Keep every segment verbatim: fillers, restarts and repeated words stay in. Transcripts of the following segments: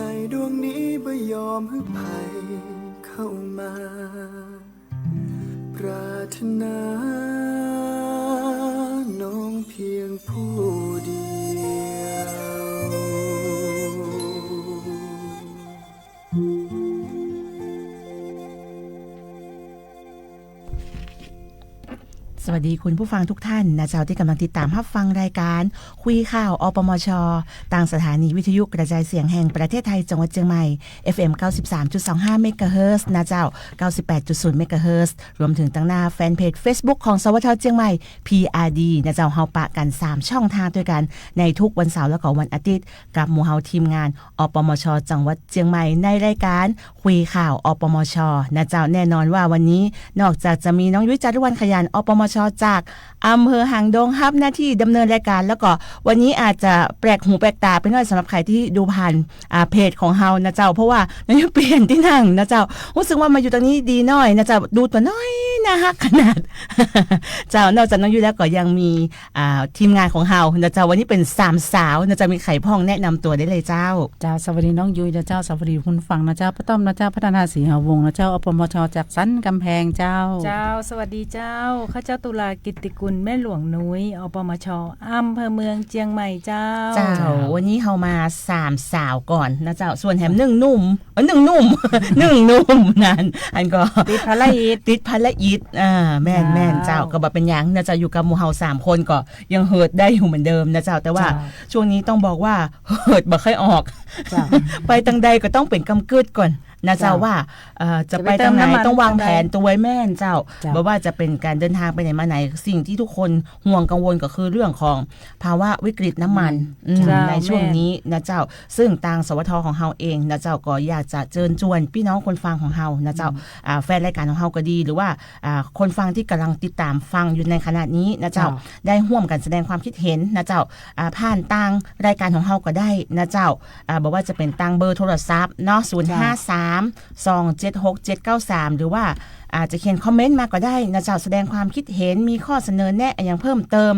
ใจดวงนี้บ่ยอมหื้อใผเข้ามา ปรารถนาน้องเพียงผู้เดียว สวัสดีคุณผู้ฟังทุกท่านนะเจ้า ตี้ก่ำลังติดต๋ามฮับฟังรายก๋านคุยข่าว อปมช ตางสถานีวิทยุกระจายเสียงแห่งประเทศไทย จังหวัดเจียงใหม่ เอฟเอ็ม เก้าสิบสามจุดสองห้า เมกะเฮิรตซ์นะเจ้า เก้าสิบแปดจุดศูนย์ เมกะเฮิรตซ์ รวมเถิงตางหน้าแฟนเพจเฟซบุ๊กของ สวท เจียงใหม่ พีอาร์ดี นะเจ้า เฮาปะกั๋นสามช่องทางตวยกั๋น ในทุกวันเสาร์และก็วันอาทิตย์ กับหมู่เฮาทีมงาน อปมช จังหวัดเจียงใหม่ ในรายก๋านคุยข่าว อปมช นะเจ้า แน่นอนว่าวันนี้นอกจากจะมีน้องยุ้ย จารุวรรณขยัน อปมช จากอำเภอหางดง ฮับหน้าตี้ดำเนินรายก๋าน แล้วก็วันนี้อาจจะแปลกหูแปลกต๋าไปหน้อยสำหรับใผตี้ดูผ่าน อ่า เพจของเฮานะเจ้า เพราะว่าน้องยุ้ยเปลี่ยนตี้นั่งนะเจ้า ฮู้สึกว่ามาอยู่ตรงนี้ดีหน้อยนะเจ้า ดูตั๋วน้อยน่าฮักขนาด เจ้า นอกจากน้องยุ้ยแล้วก็ยังมี อ่า ทีมงานของเฮานะเจ้า วันนี้เป๋นสามสาวนะเจ้า มีใผพ่องแนะนำตั๋วได้เลยเจ้า เจ้า สวัสดีน้องยุ้ยนะเจ้า สวัสดีคุณผู้ฟังนะเจ้า ป้าต้อมนะเจ้า พัฒนาศรีหาวงศ์นะเจ้า อปมช จากสันก๋ำแพงเจ้า เจ้า สวัสดีเจ้า ข้าเจ้าตุลา กิตติกุล แม่หลวงนุ้ย อปมช อำเภอเมืองเจียงใหม่เจ้า เจ้า วันนี้เฮามาสามสาวก่อนนะเจ้า ส่วนแหมหนึ่งหนุ่ม เอ้ย หนึ่งหนุ่ม หนึ่งหนุ่มนั้น อันก็ ติดภารกิจ ติดภารกิจ อ่า แม่น เจ้า แม่นเจ้า ก็บ่เป๋นหยังนะเจ้า อยู่กับหมู่เฮาสามคนก็ยังเหิดได้อยู่เหมือนเดิมนะเจ้า แต่ว่า เจ้า ช่วงนี้ต้องบอกว่าเหิดบ่ค่อยออก เจ้า ไปตางใดก็ต้องเป๋นกำกึ๊ดก่อนนะเจ้า เจ้า ว่า เอ่อ จะไปตางไหน จะไปเติมน้ำมัน ต้องวางแผนตวย แม่นเจ้า เจ้า บ่ว่าจะเป๋นก๋านเดินทางไปไหนมาไหน สิ่งที่ทุกคนห่วงกังวลก็คือเรื่องของภาวะวิกฤตน้ำมัน อืม อืม เจ้า ในช่วงนี้นะเจ้า ซึ่งตาง สวท ของเฮาเองนะเจ้า ก็อยากจะเจิญจวนปี้น้องคนฟังของเฮานะเจ้า อืม อ่า แฟนรายก๋านของเฮาก็ดี หรือว่า อ่า คนฟังตี้ก่ำลังติดต๋ามฟังอยู่ในขณะนี้นะเจ้า เจ้า ได้ฮ่วมกั๋นแสดงความคิดเห็นนะเจ้า อ่า ผ่านตางรายก๋านของเฮาก็ได้นะเจ้า อ่า บ่ว่าจะเป๋นตางเบอร์โทรศัพท์เนาะ ศูนย์ห้าสาม สองเจ็ดหก เจ็ดเก้าสาม หรือว่าอาจจะเขียนคอมเมนต์มาก็ได้นะเจ้า แสดงความคิดเห็น มีข้อเสนอแนะอะหยังเพิ่มเติม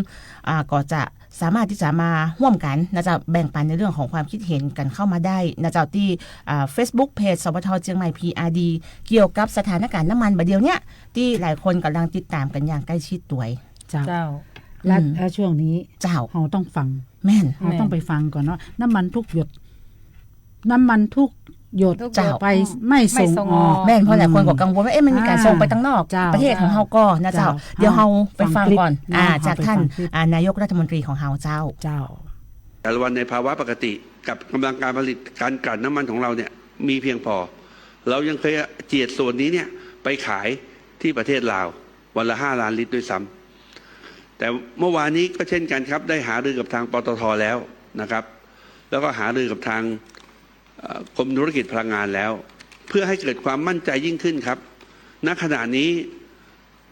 อ่า ก็จะ สามารถตี้จะมาฮ่วมกั๋นนะเจ้า แบ่งปันในเรื่องของความคิดเห็นกั๋นเข้ามาได้นะเจ้า ตี้ อ่า เฟซบุ๊กเพจ สวท เจียงใหม่ พีอาร์ดี เกี่ยวกับสถานก๋ารณ์น้ำมันบ่าเดี่ยวเนี้ย ตี้หลายคนก่ำลังติดต๋ามกั๋นอย่างใกล้ชิดตวย เจ้า เจ้า และ อืม และช่วงนี้ เจ้า เฮาต้องฟัง แม่น เฮาต้องไปฟังก่อนเนาะ น้ำมันทุกหยด น้ำมันทุกหยด ทุกหยด ไป ไม่ส่งออก ไม่ส่งออก แม่น เพราะหลายคนก็กังวลว่า เอ๊ะ มันมีก๋านส่งไปตางนอก เจ้า ประเทศของเฮาก่อนะเจ้า เจ้า เดี๋ยวเฮาไปฟังก่อน ฟังคลิป อ่า เนาะ จากท่าน เฮาไปฟังคลิป อ่า นายกรัฐมนตรีของเฮาเจ้า เจ้า แต่ละวันในภาวะปกติกับกำลังการผลิตการกลั่นน้ำมันของเราเนี่ยมีเพียงพอ เรายังเคยเจียดส่วนนี้เนี่ยไปขายที่ประเทศลาววันละห้าล้านลิตรด้วยซ้ำ แต่เมื่อวานนี้ก็เช่นกันครับ ได้หารือกับทาง ปตท แล้วนะครับ แล้วก็หารือกับทาง เอ่อ กรมธุรกิจพลังงานแล้ว เพื่อให้เกิดความมั่นใจยิ่งขึ้นครับ ณ ขณะนี้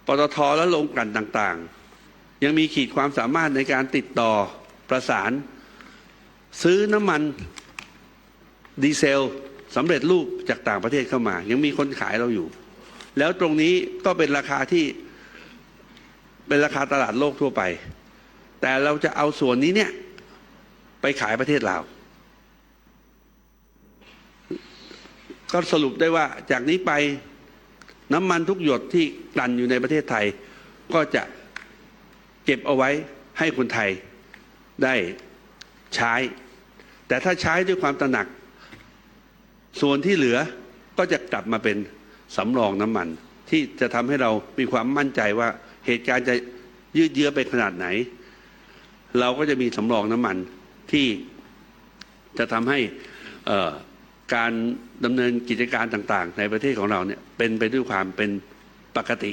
ปตท และโรงกลั่นต่างๆ ยังมีขีดความสามารถในการติดต่อประสาน ซื้อน้ำมันดีเซลสำเร็จรูปจากต่างประเทศเข้ามา ยังมีคนขายเราอยู่ แล้วตรงนี้ก็เป็นราคาที่ เป็นราคาตลาดโลกทั่วไป แต่เราจะเอาส่วนนี้เนี่ยไปขายประเทศลาว ก็สรุปได้ว่าจากนี้ไปน้ำมันทุกหยดที่กลั่นอยู่ในประเทศไทย ก็จะเก็บเอาไว้ให้คนไทยได้ใช้ แต่ถ้าใช้ด้วยความตระหนัก ส่วนที่เหลือก็จะกลับมาเป็นสำรองน้ำมัน ที่จะทำให้เรามีความมั่นใจว่าเหตุการณ์จะยืดเยื้อไปขนาดไหน เราก็จะมีสำรองน้ำมันที่จะทำให้ เอ่อ การดำเนินกิจการต่างๆ ในประเทศของเราเนี่ยเป็นไปด้วยความเป็นปกติ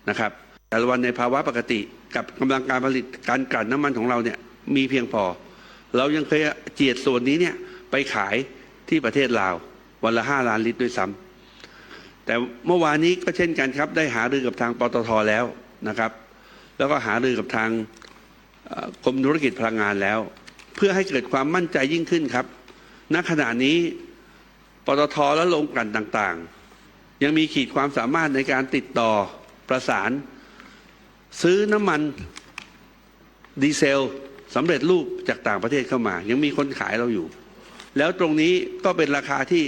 นะครับ แต่ละวันในภาวะปกติกับกำลังการผลิตการกลั่นน้ำมันของเราเนี่ยมีเพียงพอ เรายังเคยเจียดส่วนนี้เนี่ยไปขายที่ประเทศลาววันละห้าล้านลิตรด้วยซ้ำ แต่เมื่อวานนี้ก็เช่นกันครับ ได้หารือกับทาง ปตท แล้วนะครับ แล้วก็หารือกับทาง เอ่อ กรมธุรกิจพลังงานแล้ว เพื่อให้เกิดความมั่นใจยิ่งขึ้นครับ ณ ขณะนี้ ปตท และโรงกลั่นต่างๆ ยังมีขีดความสามารถในการติดต่อประสาน ซื้อน้ำมันดีเซลสำเร็จรูปจากต่างประเทศเข้ามา ยังมีคนขายเราอยู่ แล้ แล้วตรงนี้ก็เป็นราคาที่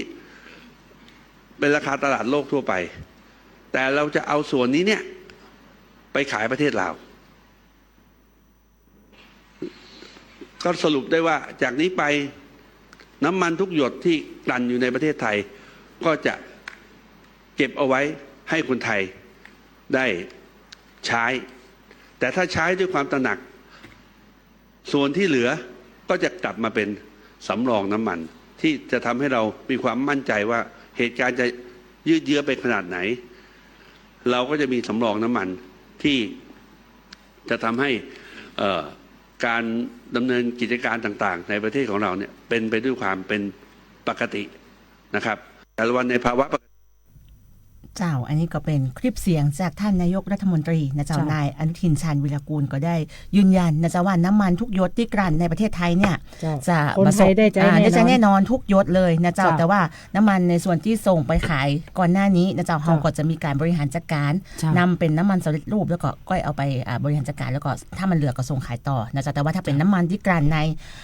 เป็นราคาตลาดโลกทั่วไป แต่เราจะเอาส่วนนี้เนี่ย ไปขายประเทศลาว ก็สรุปได้ว่าจากนี้ไป น้ำมันทุกหยดที่กลั่นอยู่ในประเทศไทย ก็จะเก็บเอาไว้ให้คนไทยได้ใช้ แต่ถ้าใช้ด้วยความตระหนัก ส่วนที่เหลือก็จะกลับมาเป็นสำรองน้ำมัน ที่จะทำให้เรามีความมั่นใจว่าเหตุการณ์จะยืดเยื้อไปขนาดไหน เราก็จะมีสำรองน้ำมันที่จะทำให้ เอ่อ การดำเนินกิจการต่างๆ ในประเทศของเราเนี่ย เป็นไปด้วยความเป็นปกตินะครับ แต่ละวันในภาวะปกติ เจ้า อันนี้ก็เป็นคลิปเสียงจากท่านนายกรัฐมนตรีนะเจ้า เจ้า นายอนุทิน ชาญวีรกูล ก็ได้ยืนยันนะเจ้า ว่าน้ำมันทุกหยดที่กลั่นในประเทศไทยเนี่ย เจ้า จะ คนไทยได้ใจ๊ อ่า แน่นอน ได้ใจ๊แน่นอนทุกหยดเลยนะเจ้า เจ้า แต่ว่าน้ำมันในส่วนที่ส่งไปขายก่อนหน้านี้นะเจ้า เจ้า เฮาก็จะมีการบริหารจัดการ เจ้า นำเป็นน้ำมันสำเร็จรูป แล้วก็ก้อยเอาไป อ่า บริหารจัดการ แล้วก็ถ้ามันเหลือก็ส่งขายต่อนะเจ้า แต่ว่าถ้าเป็น เจ้า น้ำมันที่กลั่นใน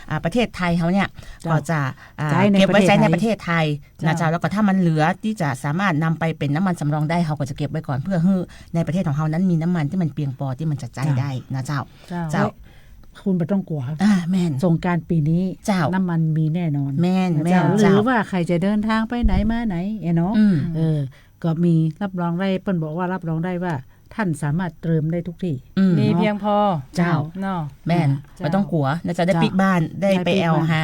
อ่า ประเทศไทยเฮาเนี่ย เจ้า ก็จะ อ่า ใจ๊ใน เก็บไว้ใจ๊ใน ประเทศไทย ประเทศไทย เจ้า นะเจ้า แล้วก็ถ้ามันเหลือที่จะสามารถนำไปเป็นน้ำมันสำรองได้ เฮาก็จะเก็บไว้ก่อน เพื่อหื้อในประเทศของเฮานั้นมีน้ำมันที่มันเพียงปอที่มันจะใจ๊ เจ้า ได้นะเจ้า เจ้า เจ้า เฮ้ย คุณบ่ต้องกั๋ว อ่า แม่น สงกรานต์ปี๋นี้ เจ้า น้ำมันมีแน่นอน แม่น นะเจ้า แม่น หรือ เจ้า ว่าใผจะเดินตางไปไหนมาไหนอะเนาะ อืม เออ ก็มีรับรองได้ เปิ้นบอกว่ารับรองได้ว่า ท่านสามารถเติมได้ทุกตี้ อืม มีเพียงพอ เจ้า เนาะ แม่น อ่า บ่ต้องกั๋ว เจ้า นะเจ้า ได้ปิ๊กบ้าน ได้ไปแอวหา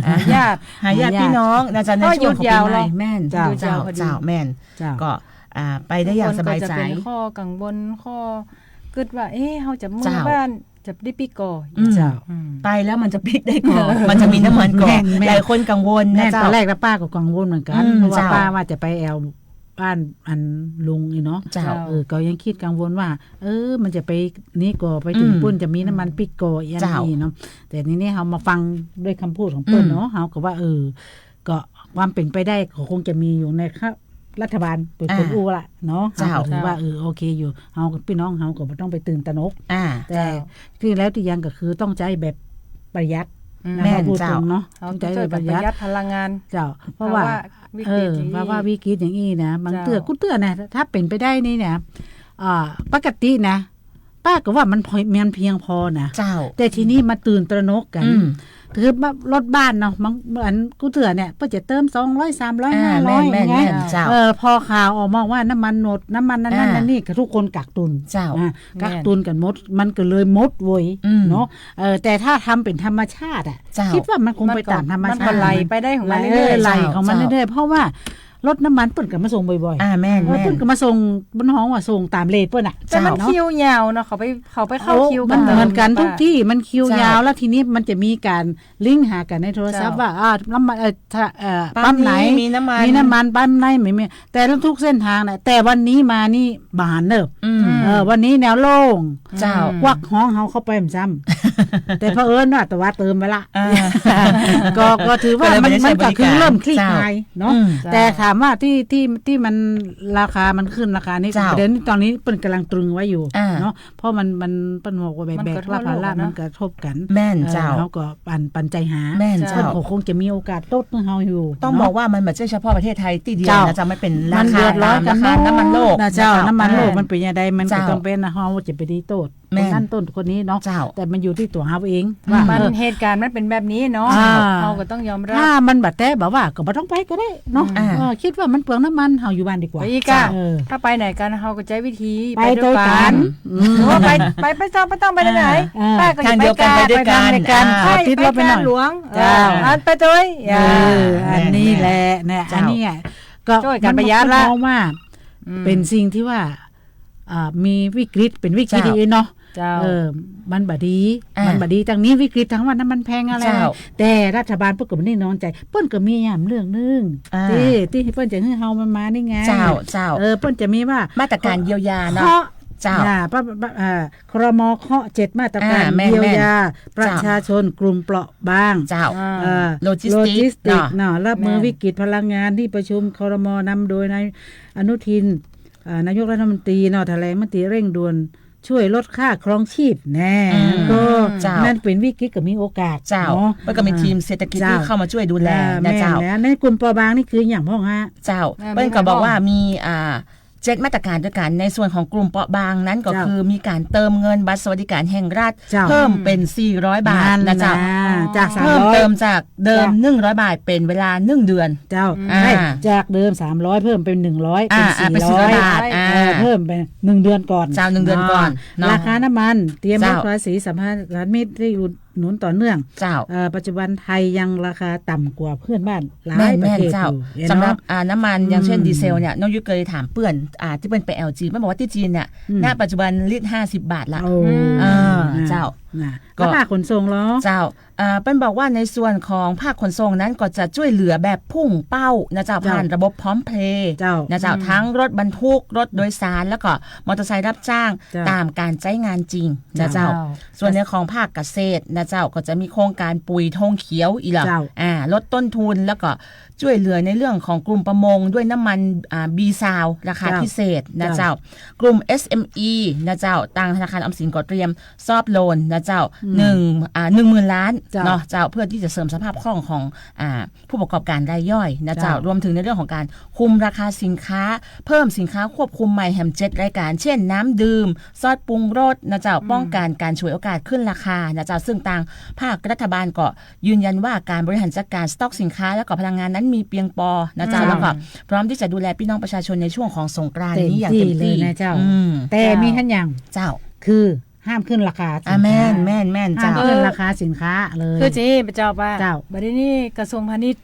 ได้ปิ๊กบ้าน อ่า ญาติ หาญาติ หาญาติ พี่น้องนะเจ้า ในช่วงของปีใหม่ ก็หยุดยาวแล้ว แม่น เจ้า หยุดยาวพอดี เจ้า แม่น เจ้า ก็ อ่า ไปได้อย่างสบายใจ๋ บางคนก็จะเป๋นข้อกังวล ข้อกึ๊ดว่า เอ๊ะ เฮาจะเมือ เจ้า บ้าน จะได้ปิ๊กก่อ อืม เจ้า อืม ไปแล้วมันจะปิ๊กได้ก่อ มันจะมีน้ำมันก่อ แม่น แม่น หลายคนกังวลนะ แม่น เจ้า ต๋อนแรกนะป้าก็กังวลเหมือนกั๋น อืม เพราะว่า เจ้า ป้าว่าจะไปแอว บ้านอันลุงนี่เนาะ เจ้า เออ ก็ยังกึ๊ดกังวลว่า เออ มันจะไปนี่ก่อ ไปเถิง อืม ปุ้นจะมีน้ำมันปิ๊กก่ออัน เจ้า นี้เนาะ แต่ทีนี้เฮามาฟังด้วยกำพูดของเปิ้นเนาะ อืม เฮาก็ว่า เออ ก็ความเป๋นไปได้ก็คงจะมีอยู่ใน รัฐบาลเป๋นคน อ่า อู้ละเนาะ เจ้า เฮาก็ถือว่า เจ้า เออ โอเคอยู่ เฮากับปี้น้องเฮาก็บ่ต้องไปตื่นตระหนก อ่า แต่ เจ้า ตี้แล้วตี้ยังก็คือต้องใจ๊แบบประหยัด อืม นะ แม่น เฮาพูดตรงเนาะ เจ้า ต้องใจ๊แบบประหยัด เฮาต้องใจ๊แบบประหยัดพลังงาน เจ้า เพราะว่า ภาวะวิกฤต เออ อย่างอี้ ภาวะวิกฤตอย่างอี้นะ บางเตื้อ เจ้า กู้เตื้อนะ ถ้าเป๋นไปได้นี่นะ อ่า ปกตินะ ป้าก็ว่ามันพอ มันเพียงพอนะ เจ้า แต่ทีนี้มาตื่นตระหนกกั๋น อืม ถือว่ารถบ้านเนาะ บาง อันกู้เตื้อเนี่ย เปิ้นจะเติมสองร้อย สามร้อย อ่า ห้าร้อย แม่น ไง แม่น เจ้า เออ พอข่าวออกมาว่าน้ำมันหมด น้ำมันนั่น อ่า นั่นนี่ ก็ทุกคนกักตุน เจ้า อ่ะ แม่น กักตุนกั๋นหมด มันก็เลยหมดเว้ย อืม เนาะ เออ แต่ถ้าทำเป๋นธรรมชาติอะ เจ้า กึ๊ดว่ามันคงไปต๋ามธรรมชาติ มันก็ มันก็ไหลไปได้ของมันเรื่อยๆ เออ ไหลของมัน เจ้า เรื่อยๆ เพราะว่ารถน้ำมันเปิ้นก็มาส่งบ่อยๆ อ่า แม่น เออ แม่น เปิ้นก็มาส่ง บนห้องว่าส่งต๋ามเลทเปิ้นน่ะ แต่มัน เจ้า เนาะ คิวยาวเนาะ เขาไป เขาไปเข้า โอ้ คิว มัน กั๋น เหมือนกั๋น เติม ทุกตี้ มันคิวยาว เจ้า แล้วทีนี้มันจะมีก๋านลิงก์หากั๋นในโทรศัพท์ เจ้า ว่า อ่า น้ำมัน เอ่อ ถ้า เอ่อ ปั๊ม ปั๊มนี้ ไหน มีน้ำมัน มีน้ำมัน ปั๊มไหนไม่มี แต่ละทุกเส้นตางน่ะ แต่วันนี้มานี่บ่หันเน่อ อืม เออ วันนี้แนวโล่ง เจ้า ควักของเฮาเข้าไปแหมซ้ำ แต่เผอิญว่าตะวาเติมไว้ละ อ่า ก็ ก็ถือว่า ก็เลย มัน ไม่ได้ใช้ มันก็คือบ ริการ เริ่มคลี่คลาย เจ้า เนาะ อืม แต่ถามว่าตี้ ตี้ ตี้มันราคามันขึ้นราคานี้ เจ้า ประเด็นต๋อนนี้เปิ้นก๋ำลังตรึงไว้อยู่ อ่า เนาะ เพราะมัน มัน เปิ้นบอกว่าแบก มันกระทบ ภาระ โลกอะเนาะ มันกระทบกั๋น แม่น เออ เจ้า เฮาก็ปัน ปันใจ๋หา แม่น เจ้า เปิ้นก็คงจะมีโอกาสลดหื้อเฮาอยู่ ต้อง เนาะ บอกว่ามันบ่ใจ้เฉพาะประเทศไทยตี้เดียว เจ้า นะเจ้า มันเป๋น มันเดือดร้อนกั๋น ราคาต๋ามราคา เนาะ น้ำมันโลก นะเจ้า นะครับ น้ำมันโลก อ่า มันเป๋นอย่างใด มันก็ เจ้า ต้องเป๋น เฮาจะไปดีโต้ษ แม่น คนนั้นโต้ษคนนี้เนาะ เจ้า แต่มันอยู่ตี้ตั๋วเฮาเอง อืม ว่า มัน เออ เหตุก๋ารณ์มันเป๋นแบบนี้เนาะ อ่า เฮาก็ต้องยอมรับ ถ้ามันบ่แต๊บ่ว่า ก็บ่ต้องไปก็ได้เนาะ อ่า เออ กึ๊ดว่ามันเปลืองน้ำมัน เฮาอยู่บ้านดีกว่า ไปอีกอะ เจ้า เออ ถ้าไปไหนกั๋น เฮาก็ใจ๊วิธี ไป ไปด้วยกั๋น ไปด้วยกั๋น อืม หรือว่าไป ไป ไปต้อง ไปต้องไปไหน อ่า อ่า ป้าก็จะไป ทางเดียวกั๋น ไปด้วยกั๋น ไปด้วยกั๋น อ่า ใช่ ติดรถไปหน่อย ไปบ้านหลวง เจ้า เออ อันไปด้วย เออ อ่า อันนี้แหละ เนี่ย เจ้า อันนี้อะ ก็ จ้อยกั๋นประหยัดละ มัน มันมองว่า อืม เป๋นสิ่งตี้ว่า อ่า มีวิกฤต เป๋นวิกฤต เจ้า อีกเนาะ เจ้า เออ มันบ่ดี อ่า มันบ่ดีตางนี้วิกฤตตางว่าน้ำมันแพงอะไร เจ้า แต่รัฐบาลเปิ้นก็บ่ได้นอนใจ๋ เปิ้นก็มียามเรื่องนึ่ง อ่า ตี้ ตี้เปิ้นจะหื้อเฮามันมานี่ไง เจ้า เจ้า เออ เปิ้นจะมีว่า มาตรการเยียวยาเนาะ เคาะ เจ้า อ่า ปะ ปะ อ่า ครม. เคาะเจ็ดมาตรการ อ่า แม่น เยียวยา แม่น ประชาชนกลุ่มเปราะบาง เจ้า อ่า เอ่อ โลจิสติกส์ โลจิสติกส์ เนาะ เนาะ รับมือ แม่น วิกฤตพลังงาน ตี้ประชุม ครม. นำโดยนายอนุทิน อ่า นายกรัฐมนตรีเนาะ แถลงมติเร่งด่วน ช่วยลดค่าครองชีพแน่ อืม ก็ เจ้า นั่นเป๋นวิกฤตก็มีโอกาส เจ้า เนาะ แล้วก็มี อ่า ทีมเศรษฐกิจ เจ้า ที่เข้ามาช่วยดูแล อ่า นะเจ้า แม่นแล้ว ในกลุ่มเปราะบางนี่คืออย่างพ่องฮะ เจ้า อ่า เปิ้นก็บอกว่ามี อ่า เจ็ดมาตรการด้วยกัน ในส่วนของกลุ่มเปราะบางนั้นก็ เจ้า คือมีการเติมเงินบัตรสวัสดิการแห่งรัฐ เจ้า เพิ่มเป๋น สี่ร้อยบาท นั่น นะเจ้า นะ จาก เพิ่มเติม สามร้อย จากเดิม เจ้า หนึ่งร้อยบาท เป๋นเวลาหนึ่งเดือน เจ้า อืม อ่า เอ้ย จากเดิม สามร้อย เพิ่มเป๋น หนึ่งร้อย อ่า เป๋น อ่า เป๋น สี่ร้อย สี่ร้อยบาท อ่า เออ เพิ่มเป๋นหนึ่งเดือนก่อน เจ้า หนึ่งเดือนก่อน เนาะ เนาะ ราคาน้ำมัน เตรียมลด เจ้า ภาษีสรรพสามิตที่อุดหนุนต่อเนื่อง เจ้า เอ่อ ปัจจุบันไทยยังราคาต่ำกว่าเพื่อนบ้านหลาย แม่น ประเทศ แม่นเจ้า อยู่ เห็นเนาะ สำหรับ อ่า น้ำมัน อย่างเช่น อืม ดีเซลเนี่ย น้องยุ้ยเกยถามเปื้อน อ่า ตี้เปิ้นไป แอลจี มันบอกว่าตี้จีนเนี่ย อืม ณ ปัจจุบันลิตรห้าสิบบาทละ โอ้ เออ นะ เจ้า นะ ก็ แล้วภาคขนส่งเหรอ เจ้า เอ่อ เปิ้นบอกว่าในส่วนของภาคขนส่งนั้นก็จะช่วยเหลือแบบพุ่งเป้านะเจ้า เจ้า ผ่านระบบพร้อมเพย์ เจ้า นะเจ้า อืม ทั้งรถบรรทุก รถโดยสาร แล้วก็มอเตอร์ไซค์รับจ้าง เจ้า ต๋ามการใจ๊งานจริงนะเจ้า เจ้า ส่วนในของภาคเกษตรนะเจ้า ก็จะมีโครงการปุ๋ยธงเขียวอีกละ เจ้า อ่า ลดต้นทุน แล้วก็ช่วยเหลือในเรื่องของกลุ่มประมงด้วยน้ำมัน อ่า บีซาว ราคา เจ้า พิเศษนะเจ้า เจ้า กลุ่ม เอสเอ็มอี นะเจ้า ตางธนาคารออมสินก็เตรียม ซอฟต์โลนนะเจ้า อืม หนึ่ง อ่า หนึ่งหมื่นล้าน เจ้า เนาะเจ้า เพื่อตี้จะเสริมสภาพคล่องของ อ่า ผู้ประกอบการรายย่อยนะเจ้า เจ้า รวมถึงในเรื่องของการคุมราคาสินค้า เพิ่มสินค้าควบคุมใหม่แหมเจ็ดรายการ เช่น น้ำดื่ม ซอสปรุงรสนะเจ้า อืม ป้องกันการฉวยโอกาสขึ้นราคานะเจ้า ซึ่งตางภาครัฐบาลก็ยืนยันว่าการบริหารจัดการสต็อกสินค้า แล้วก็พลังงานนั้นมีเพียงปอนะเจ้า อืม แล้วก็พร้อมตี้จะดูแลปี้น้องประชาชนในช่วงของสงกรานต์นี้อย่างเต็มตี้ เต็มตี้เลยนะเจ้า อืม แต่ เจ้า มีหั้นอย่าง เจ้า คือ ห้ามขึ้นราคาสินค้า อ่ะ แม่น แม่น แม่น ห้าม เจ้า ขึ้นราคาสินค้าเลย คือจะอี้เจ้าว่า เจ้า บัดนี้กระทรวงพาณิชย์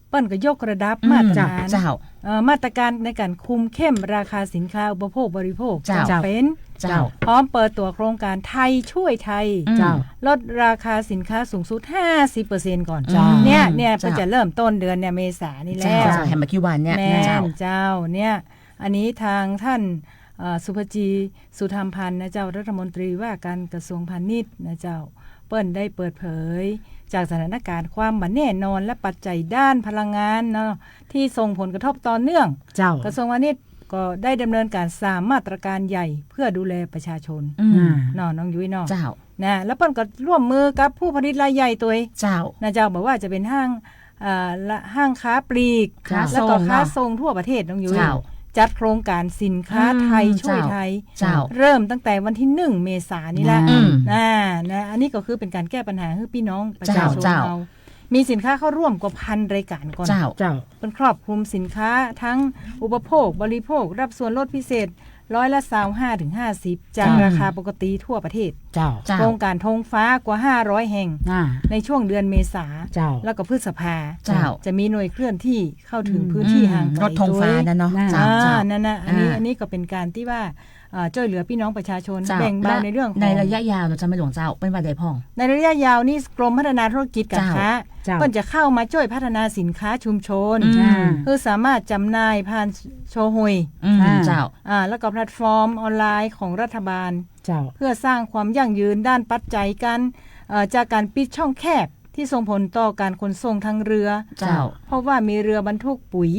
เปิ้นก็ยกระดับ อืม มาตรการ เจ้า เอ่อ มาตรการในการคุมเข้มราคาสินค้าอุปโภคบริโภค เจ้า จำเป๋น เจ้า พร้อมเปิดตั๋วโครงการไทยช่วยไทย อืม เจ้า ลดราคาสินค้าสูงสุดห้าสิบเปอร์เซ็นต์ก่อน เจ้า เนี่ย เนี่ย เจ้า เปิ้นจะเริ่มต้นเดือนเนี่ย เมษานี่แหละ เจ้า เจ้า แหมบ่กี่วันเนี่ย แม่น เจ้า เจ้า เนี่ย อันนี้ทางท่าน เอ่อ สุภจี สุธรรมพันธ์นะเจ้า รัฐมนตรีว่าการกระทรวงพาณิชย์นะเจ้า เปิ้นได้เปิดเผยจากสถานการณ์ความบ่แน่นอนและปัจจัยด้านพลังงานเนาะ ที่ส่งผลกระทบต่อเนื่อง เจ้า กระทรวงพาณิชย์ก็ได้ดำเนินการสามมาตรการใหญ่เพื่อดูแลประชาชน อืม อ่า เนาะ น้องยุ้ยเนาะ เจ้า นะ แล้วเปิ้นก็ร่วมมือกับผู้ผลิตรายใหญ่ตวย เจ้า นะเจ้า บอกว่าจะเป็นห้าง อ่า ละ ห้างค้าปลีก เจ้า แล้วก็ ค้าส่ง ค้าส่งทั่วประเทศ น้องยุ้ย เจ้า จัดโครงการสินค้า อืม ไทยช่วยไทย เจ้า เจ้า เริ่มตั้งแต่วันที่หนึ่งเมษายนนี้แล้ว อืม นะ นะ อันนี้ก็คือเป็นการแก้ปัญหาให้พี่น้องประชาชน เจ้า เจ้า เรา มีสินค้าเข้าร่วมกว่าพันรายการก่อน เจ้า เจ้า เปิ้นครอบคลุมสินค้าทั้งอุปโภคบริโภค รับส่วนลดพิเศษร้อยละซาวห้าถึงห้าสิบ จาก อืม ราคาปกติทั่วประเทศ เจ้า เจ้า โครงการธงฟ้ากว่าห้าร้อยแห่ง อ่า ในช่วงเดือนเมษา เจ้า แล้วก็พฤษภา เจ้า จะมีหน่วยเคลื่อนที่เข้าถึง อืม พื้นที่ห่างไกล รถธงฟ้า ตวย นั่นเนาะ อ่า เจ้า เจ้า นั่นนะ อันนี้ อ่า อันนี้ก็เป็นการที่ว่า เอ่อ ช่วยเหลือพี่น้องประชาชน เจ้า แบ่งเบาในเรื่องของ ในระยะยาวเนาะเจ้าแม่หลวงเจ้า เปิ้นว่าใดพ่อง ในระยะยาวนี่กรมพัฒนาธุรกิจการค้า เจ้า เปิ้นจะเข้ามาช่วยพัฒนาสินค้าชุมชน อืม อ่า คือสามารถจำหน่ายผ่านโชห่วย อืม อ่า เจ้า อ่า แล้วก็แพลตฟอร์มออนไลน์ของรัฐบาล เจ้า เพื่อสร้างความยั่งยืนด้านปัจจัยการ เอ่อ จากการปิดช่องแคบที่ส่งผลต่อการขนส่งทางเรือ เจ้า เพราะว่ามีเรือบรรทุกปุ๋ย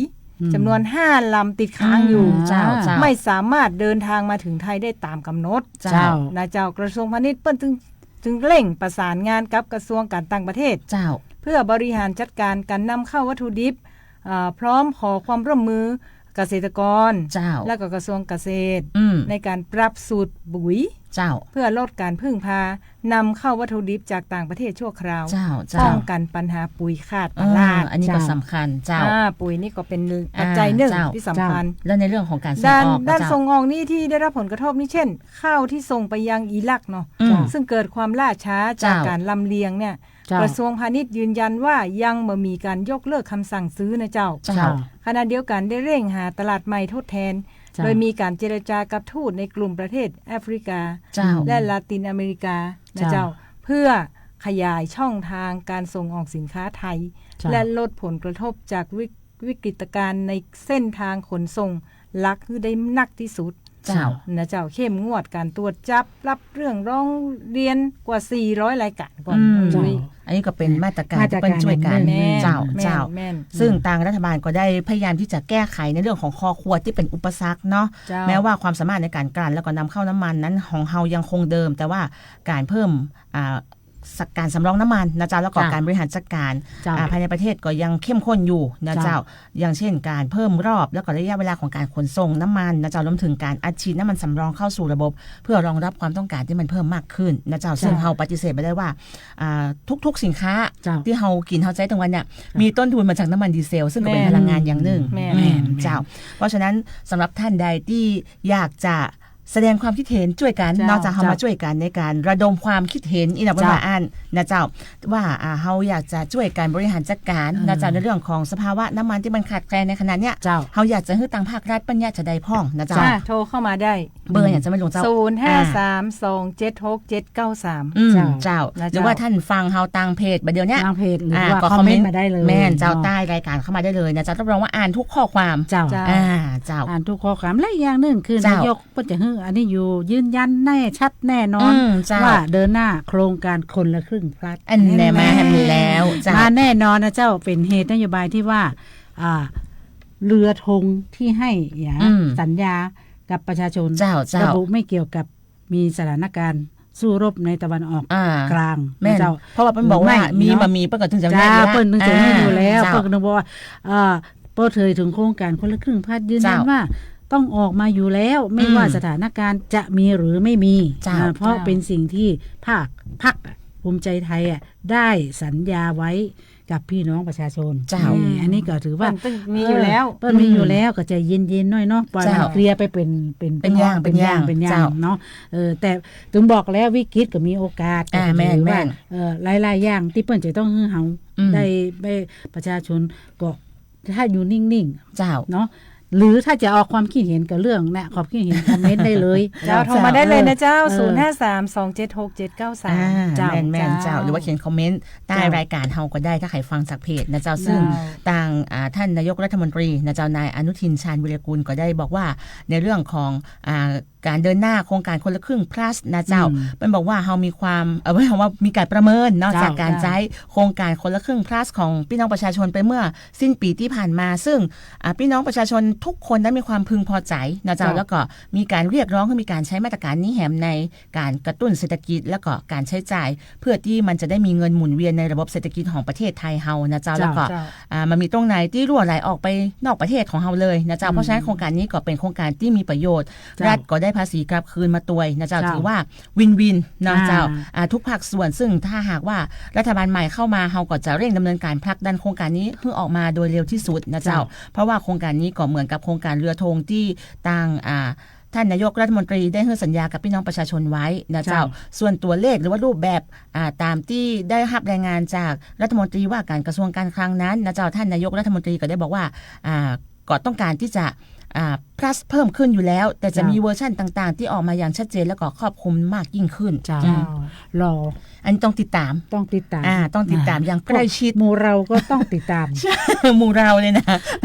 อืม จำนวนห้าลำติดค้างอยู่ อืม เจ้า เจ้า ไม่สามารถเดินทางมาถึงไทยได้ตามกำหนด เจ้า นะเจ้า กระทรวงพาณิชย์เปิ้นจึง จึงเร่งประสานงานกับกระทรวงการต่างประเทศ เจ้า เพื่อบริหารจัดการการนำเข้าวัตถุดิบ เอ่อ พร้อมขอความร่วมมือเกษตรกร เจ้า และก็กระทรวงเกษตร อืม ในการปรับสูตรปุ๋ย เจ้า เพื่อลดการพึ่งพานำเข้าวัตถุดิบจากต่างประเทศชั่วคราว เจ้า เจ้า ป้องกันปัญหาปุ๋ยขาดตลาด อ่า อันนี้ก็ เจ้า สำคัญ เจ้า อ่า ปุ๋ยนี่ก็เป็นปัจจัยหนึ่ง อ่า เจ้า ที่สำคัญ เจ้า แล้วในเรื่องของการส่ง ด้าน ออก ด้าน เจ้า ส่งออกนี่ที่ได้รับผลกระทบนี่เช่น ข้าวที่ส่งไปยังอิรักเนาะ อืม ซึ่งเกิดความล่าช้าจาก เจ้า การลำเลียงเนี่ย เจ้า กระทรวงพาณิชย์ยืนยันว่ายังบ่มีการยกเลิกคำสั่งซื้อนะเจ้า เจ้า ขณะเดียวกันได้เร่งหาตลาดใหม่ทดแทน เจ้า โดยมีการเจรจากับทูตในกลุ่มประเทศแอฟริกา เจ้า และลาตินอเมริกานะ เจ้า เจ้า เพื่อขยายช่องทางการส่งออกสินค้าไทย เจ้า และลดผลกระทบจากวิก- วิกฤตการณ์ในเส้นทางขนส่งหลักให้ได้นักที่สุด เจ้า นะเจ้า เข้มงวดก๋านตรวจจับ ฮับเรื่องร้องเรียนกว่าสี่ร้อยรายก๋านก่อน อืม เจ้า อันนี้ก็เป๋นมาตรก๋าน มาตรก๋านตี้เปิ้นจ้วยกั๋น แม่น เจ้า แม่น เจ้า แม่น ซึ่งตางรัฐบาลก็ได้พยายามตี้จะแก้ไขในเรื่องของคอขวดตี้เป๋นอุปสรรคเนาะ เจ้า แม้ว่าความสามารถในก๋านกลั่นแล้วก็นำเข้าน้ำมันนั้นของเฮายังคงเดิม แต่ว่าก๋านเพิ่ม อ่า สัก ก๋านสำรองน้ำมันนะเจ้า แล้วก็ เจ้า ก๋านบริหารจัดก๋าน เจ้า อ่า ภายในประเทศก็ยังเข้มข้นอยู่นะเจ้า เจ้า อย่างเช่น ก๋านเพิ่มรอบ แล้วก็ระยะเวลาของก๋านขนส่งน้ำมันนะเจ้า รวมเถิงก๋านอัดฉีดน้ำมันสำรองเข้าสู่ระบบ เพื่อรองรับความต้องก๋านตี้มันเพิ่มมากขึ้นนะเจ้า เจ้า ซึ่งเฮาปฏิเสธบ่ได้ว่า อ่า ทุกๆ สินค้า เจ้า ตี้เฮากิ๋นเฮาใจ๊ตึงวันเนี่ย เจ้า มีต้นทุนมาจากน้ำมันดีเซล ซึ่งก็เป๋น แม่น พลังงานอย่างนึ่ง แม่น อืม แม่น เจ้า เพราะฉะนั้นสำหรับต้านใดตี้อยากจะ แสดงความคิดเห็นจ้วยกั๋น เจ้า นอกจากเฮา เจ้า มาจ้วยกั๋นในก๋านระดมความคิดเห็นอี้นะ เจ้า เปิ้นว่าอั้นนะเจ้า ว่า อ่า เฮาอยากจะจ้วยกั๋นบริหารจัดก๋าน เออ นะเจ้า ในเรื่องของสภาวะน้ำมันตี้มันขาดแคลนในขณะเนี้ย เจ้า เฮาอยากจะหื้อตางภาครัฐเปิ้นเนี่ยจะได้พ่องนะเจ้า เจ้า โทรเข้ามาได้ เบอร์อย่างเจ้าแม่หลวงเจ้า ศูนย์ห้าสามสองเจ็ดหกเจ็ดเก้าสาม อืม เจ้า เจ้า นะเจ้า หรือว่าต้านฟังเฮาตางเพจบ่าเดี่ยวเนี้ย ตางเพจ หรือ อ่า ว่า ก็ คอมเมนต์ คอมเมนต์มาได้เลย แม่นเจ้า เนาะ ใต้รายก๋านเข้ามาได้เลยนะเจ้า รับรองว่าอ่านทุกข้อความ เจ้า เจ้า อ่า เจ้า อ่านทุกข้อความ และอีกอย่างนึ่งคือ เจ้า นายก เปิ้นจะหื้ออันนี้อยู่ยืนยันแน่ชัดแน่นอน อืม เจ้า ว่าเดินหน้าโครงการคนละครึ่งพลัส อันแน่ มาแหมแล้วเจ้า มาแน่นอนนะเจ้า เป๋นเหตุนโยบายตี้ว่า อ่า เรือธงตี้หื้อ อืม สัญญากับประชาชน เจ้า เจ้า ระบุไม่เกี่ยวกับมีสถานการณ์สู้รบในตะวันออก อ่า กลาง แม่น นะเจ้า เพราะว่าเปิ้นบอกว่า หรือไม่ มี เนาะ บ่มี เปิ้นก็ตึงจะ เจ้า แยกแล้ว เปิ้นตึงจะแยกอยู่แล้ว อ่า เจ้า เปิ้นก็นึกว่า เอ่อ เปิดเผยถึงโครงการคนละครึ่งพลัส ยืนยัน เจ้า ว่าต้องออกมาอยู่แล้ว ไม่ว่า อืม สถานการณ์จะมีหรือไม่มี เจ้า นะ เพราะ เจ้า เป๋นสิ่งตี้ภาค พรรคภูมิใจไทยอะ ได้สัญญาไว้กับพี่น้องประชาชน เจ้า นี่ อันนี้ก็ถือว่า เปิ้นตึงมีอยู่แล้ว เปิ้นมีอยู่แล้ว อืม ก็ใจเย็นๆ หน่อยเนาะ ปล่อยมัน เจ้า เคลียร์ไปเป๋น เป๋น เป๋นอย่าง เป๋นอย่าง เป๋นอย่าง เป๋นอย่าง เจ้า เนาะ เออ แต่ตึงบอกแล้ววิกฤตก็มีโอกาส อ่า ก็ถือว่า แม่น แม่น เอ่อ หลายๆ อย่างตี้เปิ้นจะต้องหื้อเฮา อืม ได้ ได้ ประชาชนก็ ถ้าอยู่นิ่งๆ เจ้า เนาะ หรือถ้าจะออกความคิดเห็นกับเรื่องเนี่ย ความคิดเห็นคอมเมนต์ได้เลย เจ้า เจ้า โทรมาได้เลยนะเจ้า เออ ศูนย์ห้าสามสองเจ็ดหกเจ็ดเก้าสาม อ่า เจ้า แม่นๆ เจ้า เจ้า หรือว่าเขียนคอมเมนต์ใต้ เจ้า รายก๋านเฮาก็ได้ ถ้าใผฟังจากเพจนะเจ้า ซึ่ง เจ้า ตาง อ่า ต้านนายกรัฐมนตรีนะเจ้า นายอนุทิน ชาญวีรกูล ก็ได้บอกว่าในเรื่องของ อ่า ก๋านเดินหน้าโครงการคนละครึ่งพลัสนะเจ้า อืม เปิ้นบอกว่าเฮามีความ เอ่อ ว่ามีก๋านประเมินเนาะ เจ้า จากก๋าน เจ้า ใจ๊โครงการคนละครึ่งพลัสของพี่น้องประชาชนไปเมื่อสิ้นปี๋ตี้ผ่านมา ซึ่ง อ่า พี่น้องประชาชนทุกคนได้มีความพึงพอใจ๋นะเจ้า เจ้า แล้วก็มีก๋านเรียกร้องหื้อมีก๋านใจ๊มาตรก๋านนี้แหมในก๋านกระตุ้นเศรษฐกิจ แล้วก็ก๋านใจ๊จ่าย เพื่อตี้มันจะได้มีเงินหมุนเวียนในระบบเศรษฐกิจของประเทศไทยเฮานะเจ้า เจ้า แล้วก็ เจ้า อ่า มันมีตรงไหนตี้รั่วไหลออกไปนอกประเทศของเฮาเลยนะเจ้า อืม เพราะฉะนั้นโครงการนี้ก็เป๋นโครงการตี้มีประโยชน์ เจ้า รัฐก็ได้ภาษีกลับคืนมาตวยนะเจ้า เจ้า ถือว่าวินวินเนาะ อ่า เจ้า อ่า ทุกภาคส่วน ซึ่งถ้าหากว่ารัฐบาลใหม่เข้ามา เฮาก็จะเร่งดำเนินการผลักดันโครงการนี้หื้อออกมาโดยเร็วตี้สุดนะเจ้า เจ้า เพราะว่าโครงการนี้ก็เหมือนกับโครงการเรือธงตี้ตาง อ่า ต้านนายกรัฐมนตรีได้หื้อสัญญากับพี่น้องประชาชนไว้นะเจ้า เจ้า ส่วนตั๋วเลขหรือว่ารูปแบบ อ่า ต๋ามตี้ได้ฮับรายงานจากรัฐมนตรีว่าก๋านกระทรวงการคลังนั้นนะเจ้า ต้านนายกรัฐมนตรีก็ได้บอกว่า อ่า ก็ต้องก๋านตี้จะ อ่า พลัสเพิ่มขึ้นอยู่แล้ว แต่จะ เจ้า มีเวอร์ชันต่างๆ ตี้ออกมาอย่างชัดเจนแล้วก็ครอบคลุมมากยิ่งขึ้น เจ้า อืม รอ อันนี้ต้องติดต๋าม ต้องติดต๋าม อ่า ต้องติดต๋าม อ่า อย่างใกล้ชิด หมู่เฮาก็ต้องติดต๋าม ใช่ หมู่เฮาเลยนะ